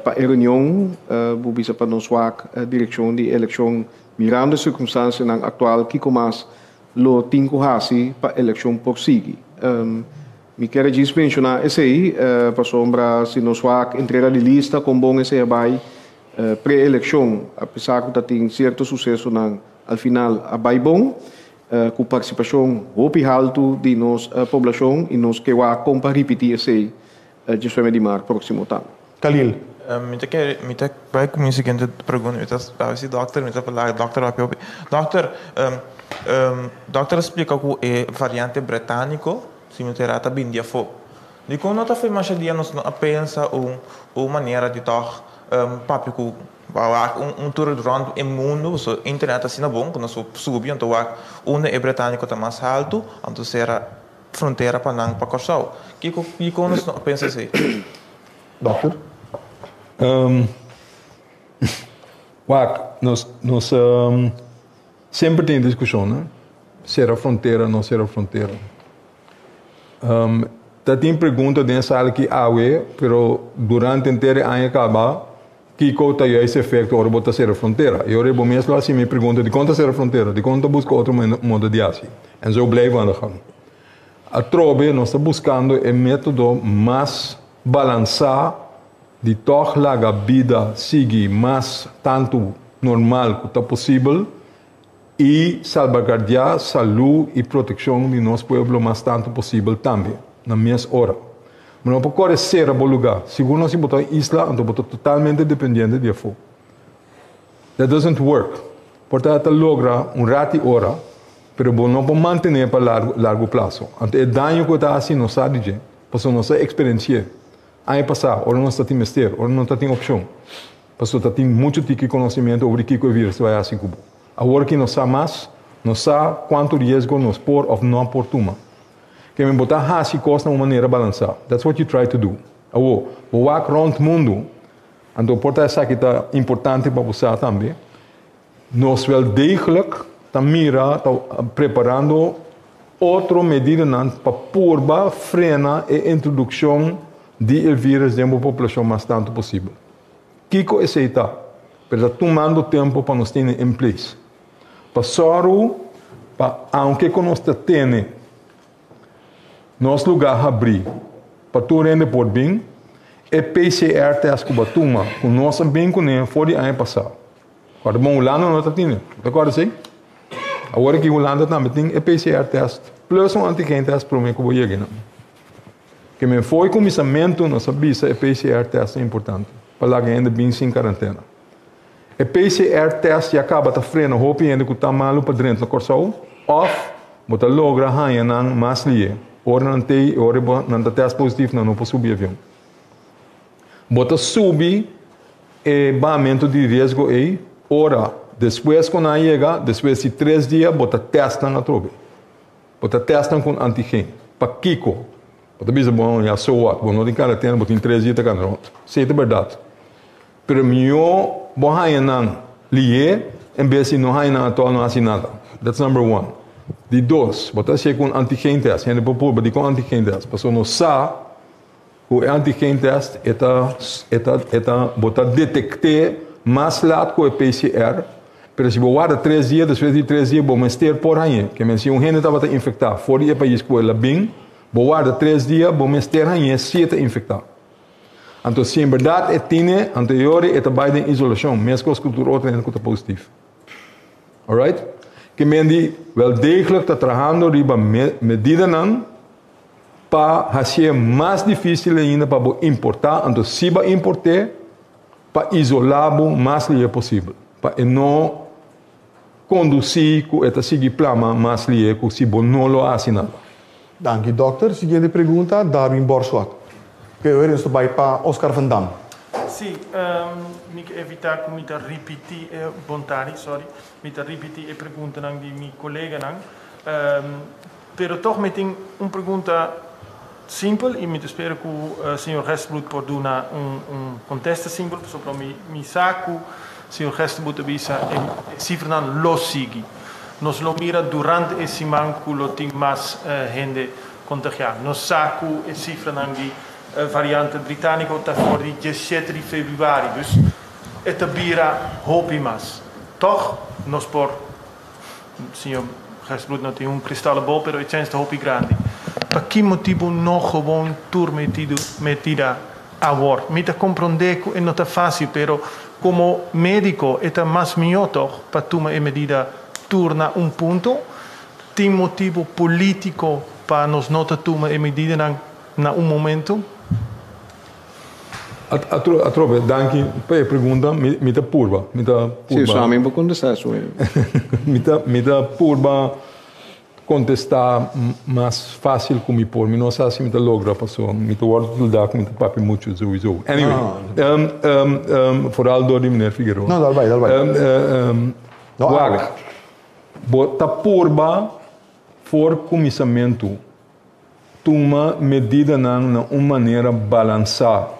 pa e reunion. Bo bisa pa nos wak direkshon di elekshon mirando e sirkunstansianan aktual kiko mas lo tin ku hasi pa elekshon por sigui. Mi kier a djis menshoná esei pasobra si nos wak entrega di lista kon bon esei a bai pre-elekshon apesar ku ta tin sierto susesonan al final a bai bon. Ku partisipashon hopi haltu di nos poblashon i nos ke wak kon pa ripití esei djesnuebe di mart próksimo tambe. Khalil. Mi ta kere, mi ta bai ku mi siguiente pregunta, mi ta a si dòkter, mi ta laga dòkter papia hopi. Dòkter, dòkter a splika ku e variante bretániko, si mi no ta erá, ta bini di afó. Dikon no ta afirmá masha dia nos no a pensa un un manera di tòg papia ku wak un un tur rònt e mundu pasobra internet ta asina bon ku nos por subi anto wak unda e bretániko ta mas haltu anto sera frontera pa nan pa Kòrsou. Kiko dikon nos no a pensa esei? Dòkter? Wak nos nos semper tin e diskushon no sera frontera no sera frontera. Ta tin pregunta den e sala aki awe, pero durante henter e aña kaba, kiko ta juist efekto ora bo ta sera frontera? I ora bo mes lo hasi mi pregunta, dikon ta sera frontera? Dikon ta buska otro modo di hasi? En zo blijven we aan de gang. Atrobe nos ta buskando e metodo mas balansá di tòg laga bida sigui mas tantu normal ku ta posibel, I salbagardiá salú i protekshon di nos pueblo mas tantu posibel tambe, na mes ora. Bo no por kore sera bo lugá. Sigur no si bo ta un isla, anto bo ta totalmente dependiente di afó. That doesn't work. Por ta ta logra un rat i ora, pero bo no por mantené pa largu largu plaso. Anto e daño ku e ta hasi nos sa di dje, pasobra nos a eksperensi'é aña pasá ora nos ta tin mester, ora no ta tin opshon. Pasobra ta tin muchu tiki konosementu over di kiko e virus ta bai hasi ku bo. Awor ki nos sa mas, nos sa kuantu riesgo nos por òf no por tuma. Ke men bo ta hasi kos na un manera balansá. That's what you try to do. Awor, bo wak rònt mundu, anto por ta esaki ta importante pa bo sa tambe, nos wel degelijk ta mira, ta preparando. otro medidanan pa purba frena e introdukshon di e vírùs den bo populashon mas tantu posibel. Kiko esei ta? Pero ta tumando tempu pa nos tene in place. Pa sòru pa aunke ku nos ta tene nos lugá habrí pa tur hende por bin, e PCR test ku bo a tuma ku nos a bin kuné for di aña pasá. Kòrda bon, Hulanda no ta tine. Bo ta kòrda esei? Awor aki Hulanda tambe tin e PCR test plus un antigen test promé ku bo yega einan. Ke men fo'i kuminsamentu nos a bisa e PCR test ta importante pa laga hende bin sin karantena. E PCR test ya kaba ta frena hopi hende ku ta malu pa drenta na Kòrsou òf bo ta logra haña nan mas lié. Ora nan tei i ora bo nan ta test positif nan no por subi avion. Bo ta subi e bahamentu di riesgo ei ora despues ku nan a yega, despues di tres dia bo ta test nan atrobe. Bo ta test nan ku un antigen. Pakiko? Bo ta bisa bon ya so what, bo no tin karantena, bo tin tres dia ta kana rònt. Si ta bèrdat. Pero mihó bo haña nan lihé en bes di no haña nan atòl no hasi nada. That's number one. Di dos, bo ta hasié ku un antigen test. Hende por purba dikon antigen test? Pasobra nos sa ku e antigen test e ta e ta e ta bo ta detekt'é mas lat ku e PCR, pero si bo warda tres dia, despues di tres dia bo mester por hañ'é. Ke men si un hende tabata infektá for di e pais ku el a bin, bo warda tres dia, bo mester hañ'é si e ta infektá. Anto si en berdad e tine, anto e ora e ta bai den isolashon, meskos ku tur otro hende ku ta positif. Alright? Ke men di wel degelijk ta trahando riba medidanan pa hasié mas difísil ainda pa bo importá, anto si bo a import'é, pa isolá bo mas lihé posibel, pa e no kondusí ku e ta sigui plama mas lihé ku si bo no lo hasi nada. Danki dòkter. Siguiente pregunta, Darwin Borswat. Oke, oe nos ta bai pa Oscar van Dam. Sí, mi ke evitá ku mi ta ripití e bontadi, sorry, mi ta ripití e preguntanan di mi koleganan. Pero tòg mi tin un pregunta simpel i mi ta spera ku señor Gerstenbluth por duna un kontesta simpel pasobra mi sa ku señor Gerstenbluth ta bisa e sifranan lo sigui. Nos lo mira durante e siman ku lo tin mas hende kontagiá. Nos sa ku e sifranan di variante britániko ta for di diesshete di febrüari, dus e ta bira hopi mas. Tòg nos por. Señor Gerstbloed no tin un kristal bol, pero e chens ta hopi grandi. Pa ki motibu no gewoon tur metido medida awor? Mi ta komprondé ku e no ta fásil, pero komo médiko e ta mas mihó tòg pa tuma e medida tur na un punto? Tin motibu polítiko pa nos no ta tuma e medidanan na un momento? Atrobe, danki pa e pregunta. Mi ta purba, mi ta purba. Si, so ami por kontestá esun ei. Mi ta, mi ta purba kontestá mas fásil ku mi por. Mi no sa si mi ta logra pasobra mi ta wòrdu tildá ku mi ta papia muchu souiso. Anyway, foral dor di meneer Figueroa. No, dal bai, dal bai. Wak, bo ta purba for kuminsamentu. Tuma medidanan na un manera balansá.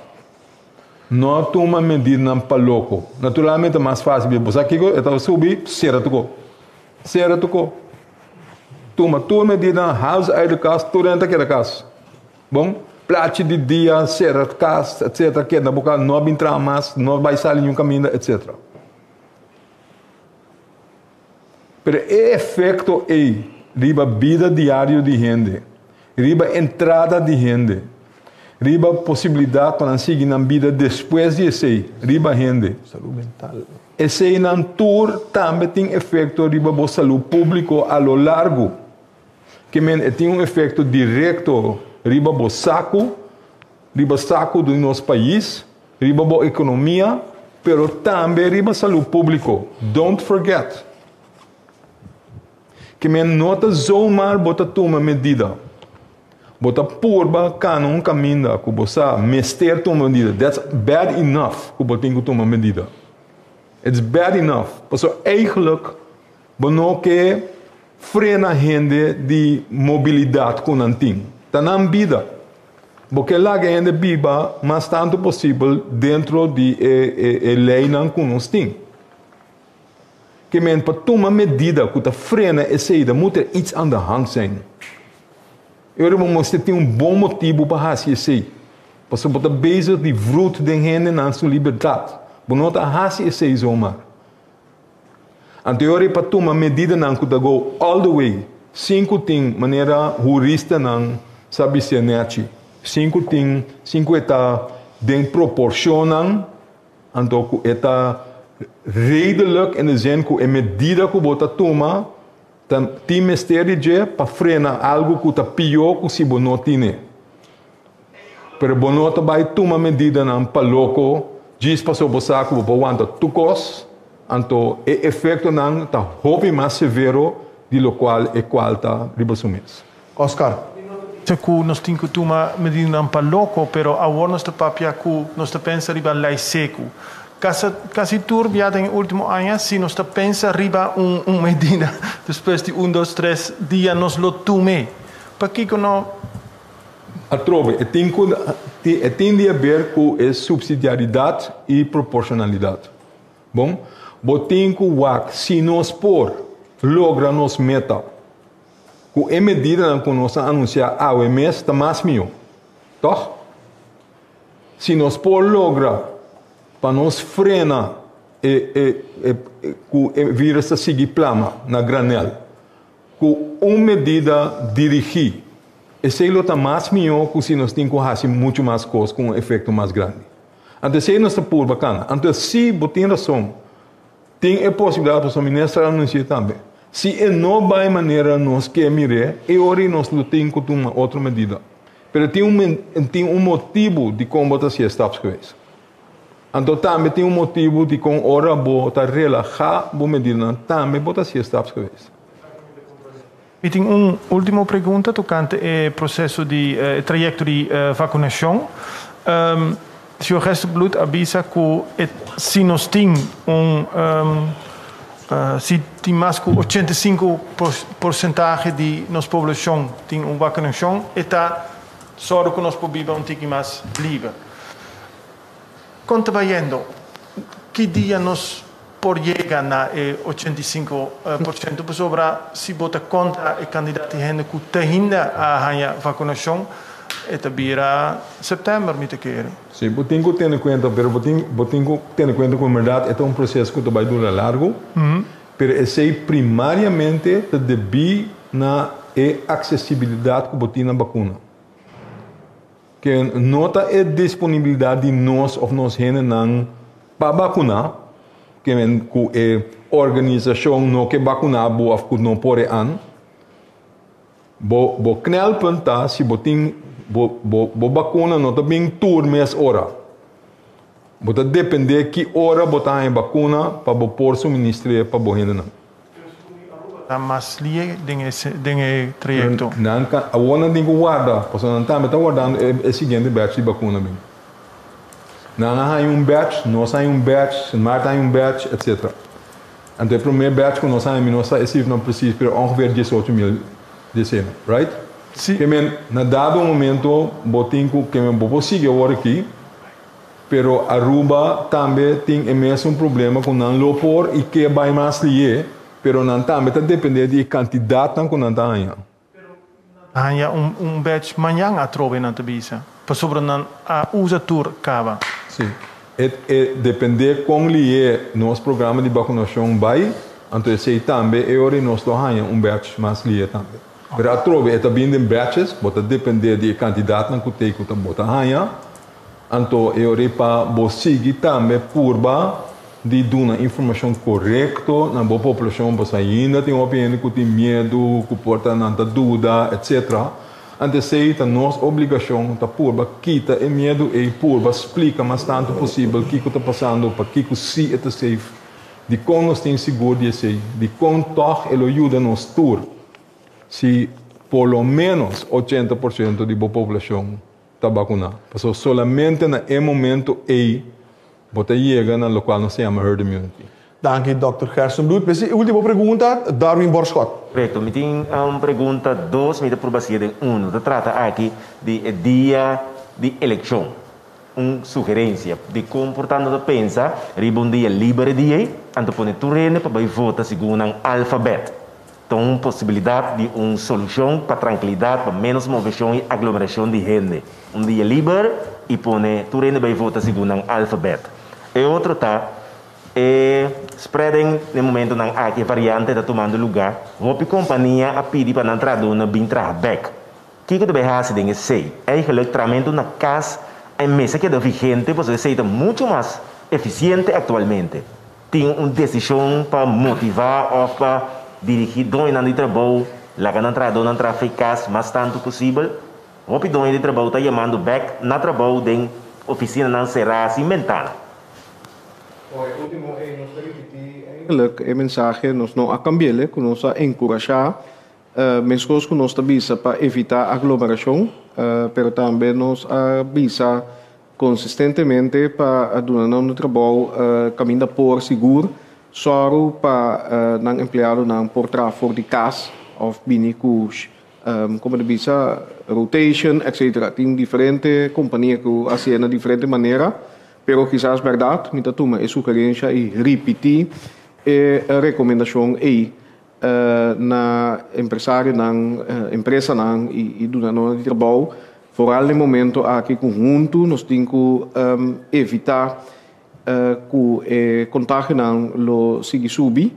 No tuma medidanan pa loko. Naturalmente ta mas fásil bisa, bo sa kiko? E ta subi, sera tuko. Sera tuko. Tuma tur medidanan, huis uit de kast, tur hende ta keda kas. Bon? Plachi di dia, sera kas, etcetera, keda bo kas, no bin traha mas, no bai sali niun kaminda, etcetera. Pero e efekto ei riba bida diario di hende, riba entrada di hende, riba posibilidat pa nan sigui nan bida despues di esei, riba hende. Salú mental. Eseinan tur tambe tin efekto riba bo salú públiko a lo largu. Ke men e tin un efekto direkto riba bo saku, riba saku di nos pais, Riba bo economia, pero tambe riba salud publico. Don't forget. Ke men no ta zomaar bo ta tuma medida. Bo ta purba cana un caminda cu bo sa mester tuma medida. That's bad enough cu bo tin cu tuma medida. It's bad enough. Pasobra eigenlijk bo no ke frena hende di mobilidad cu nan tin. Ta nan bida. Bo ke laga hende biba mas tantu posibel dentro di e e leinan ku nos tin. Ke men pa tuma medida ku ta frena esei dan moet er iets aan de hand zijn. E ora bo mester tin un bon motibu pa hasi esei. Pasobra bo ta bezig di vrut den hendenan su libertat. Bo no ta hasi esei zomaar. Anto e ora ei pa tuma medidanan ku ta go all the way, sin ku tin manera huristanan sa bis'é nèchi, sin ku tin, sin ku e ta den proporshonnan, anto ku e ta redelijk in de zin ku e medida ku bo ta tuma ta tin mester di dje pa frena algu ku ta pió ku si bo no tine. Pero bo no ta bai tuma medidanan pa loko djis pasobra bo sa ku bo por wanta tur kos, anto e efektonan ta hopi mas severo di lokual e kual ta riba su mes. Oscar. Sa ku nos tin ku tuma medidanan pa loko, pero awor nos ta papia ku nos ta pensa riba lei seku. Kasa kasi tur bia den e ultimo aña si nos ta pensa riba un un medida despues di un dos tres dia nos lo tum'é. Pakiko no? Atrobe, e tin ku e tin di haber ku e supsidiaridat i proporshonalidat. Bon, bo tin ku wak si nos por logra nos meta ku e medidanan ku nos a anunsiá awe mes ta mas mihó, tòg? Si nos por logra pa nos frena e e e ku e virus ta sigui plama na granèl Ku un medida dirigí, esei lo ta mas mihó ku si nos tin ku hasi muchu mas kos ku un efekto mas grandi. Anto esei nos ta purba kana. Anto si bo tin rason, tin e posibilidat, pasobra minister a anunsi'é tambe, si e no bai manera nos ke mir'é, e ora ei nos lo tin ku tuma otro medida. Pero tin un tin un motibu dikon bo ta hasié stapsgewijs. Anto tambe tin un motibu dikon ora bo ta relahá bo medidanan tambe bo ta hasié stapsgewijs. Mi tin un último pregunta tokante e proseso di e trayekto di vakunashon. Señor Gerstenbluth a bisa ku e si nos tin un si tin mas ku 85 porsentahe di nos poblashon tin un vakunashon e ta sòru ku nos por biba un tiki mas liber. Kon ta bayendo? Ki dia nos por yega na e 85%? Pasobra si bo ta konta e kandidat di hende ku te hinda a haña vakunashon, e ta bira sèptèmber mi ta kere. Sí, bo tin ku tene kuenta, pero bo tin bo tin ku tene kuenta ku en bèrdat e ta un proseso ku ta bai dura largu, pero esei primariamente ta debí na e aksesibilidat ku bo tin na bakuna. Ke no ta e disponibilidat di nos òf nos hendenan pa bakuná, ke men ku e organisashon no ke bakuná bo òf ku no por e an. Bo bo knelpunt ta si bo tin bo bo bo bakuna no ta bin tur mes ora. Bo ta dependé ki ora bo ta haña bakuna pa bo por suministr'é pa bo hendenan. Ta mas lie den e den e trayecto. Nan ta awor nan tin ku warda pasobra nan tambe ta wardando e e siguiente batch di bakuna bin. Nan a haña un batch, nos haña un batch, Sint Maarten haña un batch, etcetera. Anto e promé batch ku nos haña mi no sa e sifranan presis pero ongeveer diesocho mil desena, right? Si. Ke men na dado momento bo tin ku ke men bo por sigui awor aki. Pero Aruba tambe tin e mesun problema ku nan lo por i ke bai mas lié, pero nan tambe ta dependé di e kantidatnan ku nan ta haña. Haña un un batch mañan atrobe nan ta bisa, pasobra nan a usa tur kaba. Sí. E e dependé kon lié nos programa di bakunashon bai, anto esei tambe e ora i nos lo haña un batch mas lié tambe. Pero atrobe e ta bin den batches, bo ta dependé di e kantidatnan ku tei ku ta bo ta haña. Anto e ora ei pa bo sigui tambe purba di duna informashon korekto na bo poblashon pasobra ainda tin hopi hende ku tin miedu, ku por ta nan ta duda etsetera. Anto esei ta nos obligashon ta purba kita e miedu ei, purba splika mas tantu posibel kiko ta pasando, pakiko si e ta safe, dikon nos tin sigur di esei, dikon tòg e lo yuda nos tur si por lo ménos 80% di bo poblashon ta bakuná. Pasobra solamente na e momento ei bo ta yega na lokual nos ta yama herd immunity. Danki Dòkter Gerstenbluth. P'esei e ultimo pregunta, Darwin Borschot. Korekto. Mi tin un pregunta, dos, mi ta purba sigue den uno. Ta trata aki di e dia di elekshon. Un sugerensia di kon por ta no ta pensa riba un dia liber e dia ei, anto pone tur hende pa bai vota segun nan alfabet. Ta un posibilidat di un solushon pa trankilidat, pa ménos moveshon i aglomerashon di hende. Un dia liber i pone tur hende bai vota segun nan alfabet. E otro ta e spreading den momentonan aki e variante ta tumando lugá. Hopi kompania a pidi pa nan trahadónan bin traha bèk. Kiko ta bai hasi den esei? Eigenlijk tramentu na kas a mester keda vigente pasobra esei ta muchu mas efisiente aktualmente. Tin un desishon pa motivá òf pa dirigí doñonan di trabou laga nan trahadónan traha fei kas mas tantu posibel? Hopi doño di trabou ta yamando bèk na trabou den ofisinanan será sin bentana. Bon, e último ei nos ta ripití eigenlijk e mensahe, nos no a kambi'el, ku nos a enkurashá Meskos ku nos ta bisa pa evitá aglomerashon, pero tambe nos a bisa konsistentemente pa duna nan un trabou kaminda por sigur sòru pa nan empleadonan por traha for di kas òf bini ku komo ta bisa rotation etcetera. Tin diferente kompania ku hasié na diferente manera, pero kisas bèrdat mi ta tuma e sugerensha i ripití e rekomendashon ei. Na empresarionan, empresanan i dunadónan di trabou, foral den momento aki ku huntu nos tin ku evitá ku e kontagionan lo sigui subi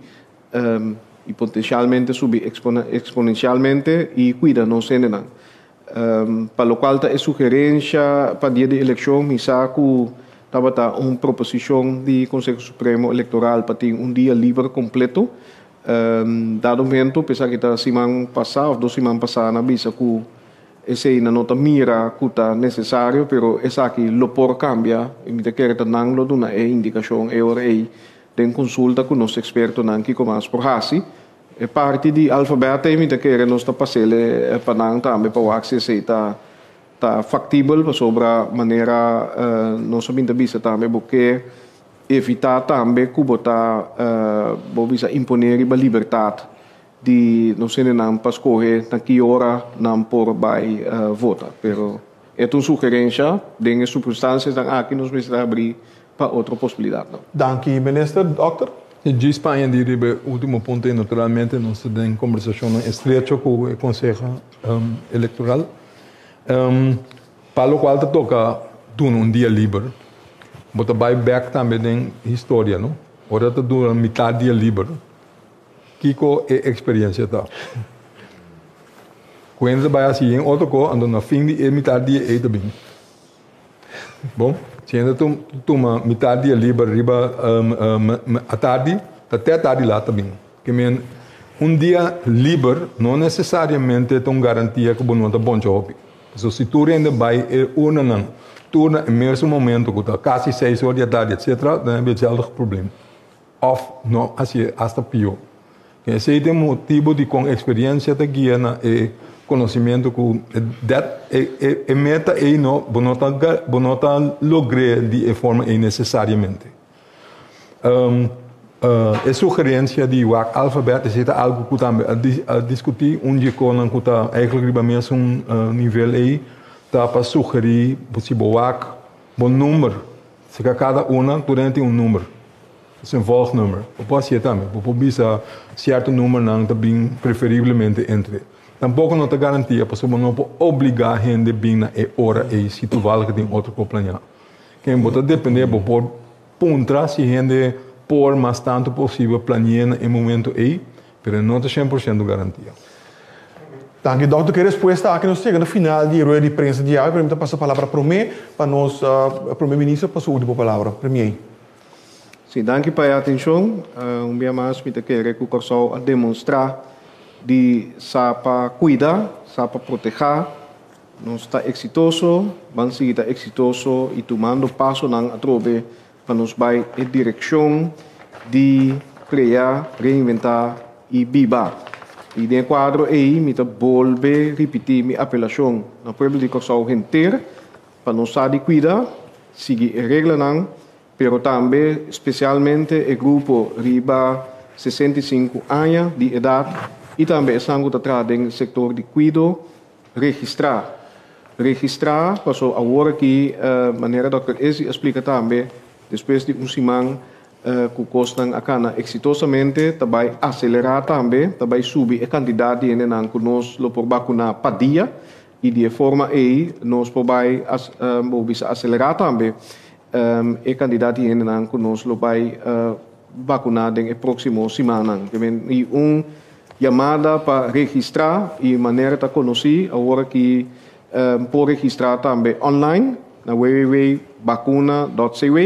i potensialmente subi eksponensialmente i kuida nos hendenan. Pa lokual ta e sugerensha pa dia di elekshon mi sa ku tabata un proposishon di Konseho Supremo Elektoral pa tin un dia liber kompleto. Dado momento, p'esaki ta siman pasá òf dos siman pasá nan a bisa ku esei nan no ta mira ku ta nesesario, pero esaki lo por kambia i mi ta kere ta nan lo duna e indikashon e ora ei den konsulta ku nos ekspertonan kiko mas por hasi. E parti di alfabet ei mi ta kere nos ta pas'el pa nan tambe pa wak si esei ta ta faktibel pasobra manera nos a bin ta bisa tambe bo ke evitá tambe ku bo ta bo bisa imponé riba libertat di nos hendenan pa skohe na ki ora nan por bai vota. Pero e ta un sugerensha den e sirkunstansianan aki nos mester habrí pa otro posibilidatnan. Danki Minister. Dòkter. E djis pa añadi riba e ultimo punto ei, naturalmente nos ta den kombersashonnan estrecho ku e Konseho Elektoral, pa lokual ta toka duna un dia liber, bo ta bai bèk tambe den historia, no? Ora ta duna mitar dia liber, kiko e eksperensia ta? Ku hende ta bai hasi yen otro ko, anto na fin di e mitar dia ei ta bin. Bon, si hende tuma mitar dia liber riba atardi, ta te atardi laat ta bin. Ke men, un dia liber no nesesariamente ta un garantia ku bo no ta boncha hopi. Pasobra si tur hende bai e urnanan tur na e mesun momento ku ta kasi seis or di atardi etcetera, dan e hetzelfde probleem. Òf no hasié asta pió. Esei ta e motibu dikon eksperiensia ta guia na e konosementu ku dat e meta ei no bo no ta bo no ta logr'é di e forma ei nesesariamente. E sugerensia di wak alfabet esei ta algu ku tambe a diskutí. Un di e konan ku ta eigentlik riba mesun nivel ei ta pa sugerí si bo wak bo number Seka kada una tur hende tin un number. Es un volgnummer. Bo por hasié tambe. Bo por bisa sierto numbernan ta bin preferiblemente entre. Tampoco no ta garantia pasobra bo no por obliga hende bin na e ora ei si toevallig tin otro ko planeá. Ken bo ta depende bo por puntra si hende por mas tanto posibel planeé na e momento ei, pero no ta 100% garantia. Danki dòkter ku e respuesta aki nos yega na final di e rueda di prensa di awe pero mi ta pasa palabra prome pa nos prome minister pa su ultimo palabra. Premier. Sí, danki pa e atenshon. Un bia mas mi ta kere ku Kòrsou a demonstrá di sa pa kuida, sa pa protehá. Nos ta eksitoso, ban sigui ta eksitoso i tumando pasonan atrobe pa nos bai e direkshon di krea, reinventá i biba. I den e kuadro ei mi ta bolbe ripití mi apelashon na pueblo di Kòrsou henter pa nos sa di kuida, sigui e reglanan, pero tambe spesialmente e grupo riba 65 aña di edat i tambe esnan ku ta traha den sektor di kuido, registrá. Registrá, paso awor aki, manera dòkter Izzy a splika tambe, despues di un siman ku kosnan a kana eksitosamente, ta bai aselerá tambe, ta bai subi e kantidat di hendenan ku nos lo por bakuná pa dia, i di e forma ei nos por bai bo bisa aselerá tambe e kantidat di hendenan ku nos lo bai bakuná den e próksimo simannan. I un yamada pa registrá i manera ta konosí awor aki por registrá tambe online na www.bakuna.cw,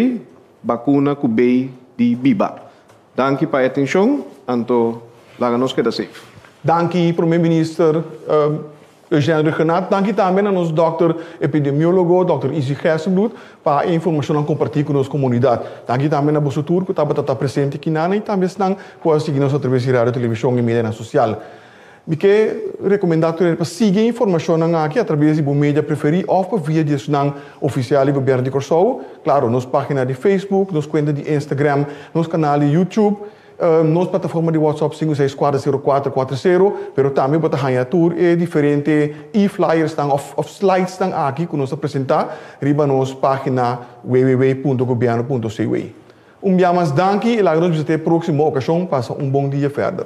bakuna ku B di biba. Danki pa e atenshon, anto laga nos keda safe. Danki Prome Minister Eugène Rhuggenaath. Danki tambe na nos dòkter epidemiólogo, dòkter Izzy Gerstenbluth, pa e informashonnan kompartí ku nos komunidat. Danki tambe na boso tur ku tabata ta presente kinan i tambe esnan ku a sigui nos atraves di radio, televishon i medianan sosial. Mi ke rekomendá tur hende pa sigui e informashonnan aki atraves di bo media preferí òf pa via di esnan ofisial di Gobièrnu di Kòrsou. Klaro, nos página di Facebook, nos kuenta di Instagram, nos kanal di YouTube, nos plataforma di WhatsApp 5640440, pero tambe bo ta haña tur e diferente e-flyersnan òf òf slidesnan aki ku nos a presentá riba nos página www.gobièrnu.cw. Un bia mas danki i laga nos bisa te e próksimo okashon. Pasa un bon dia fèrder.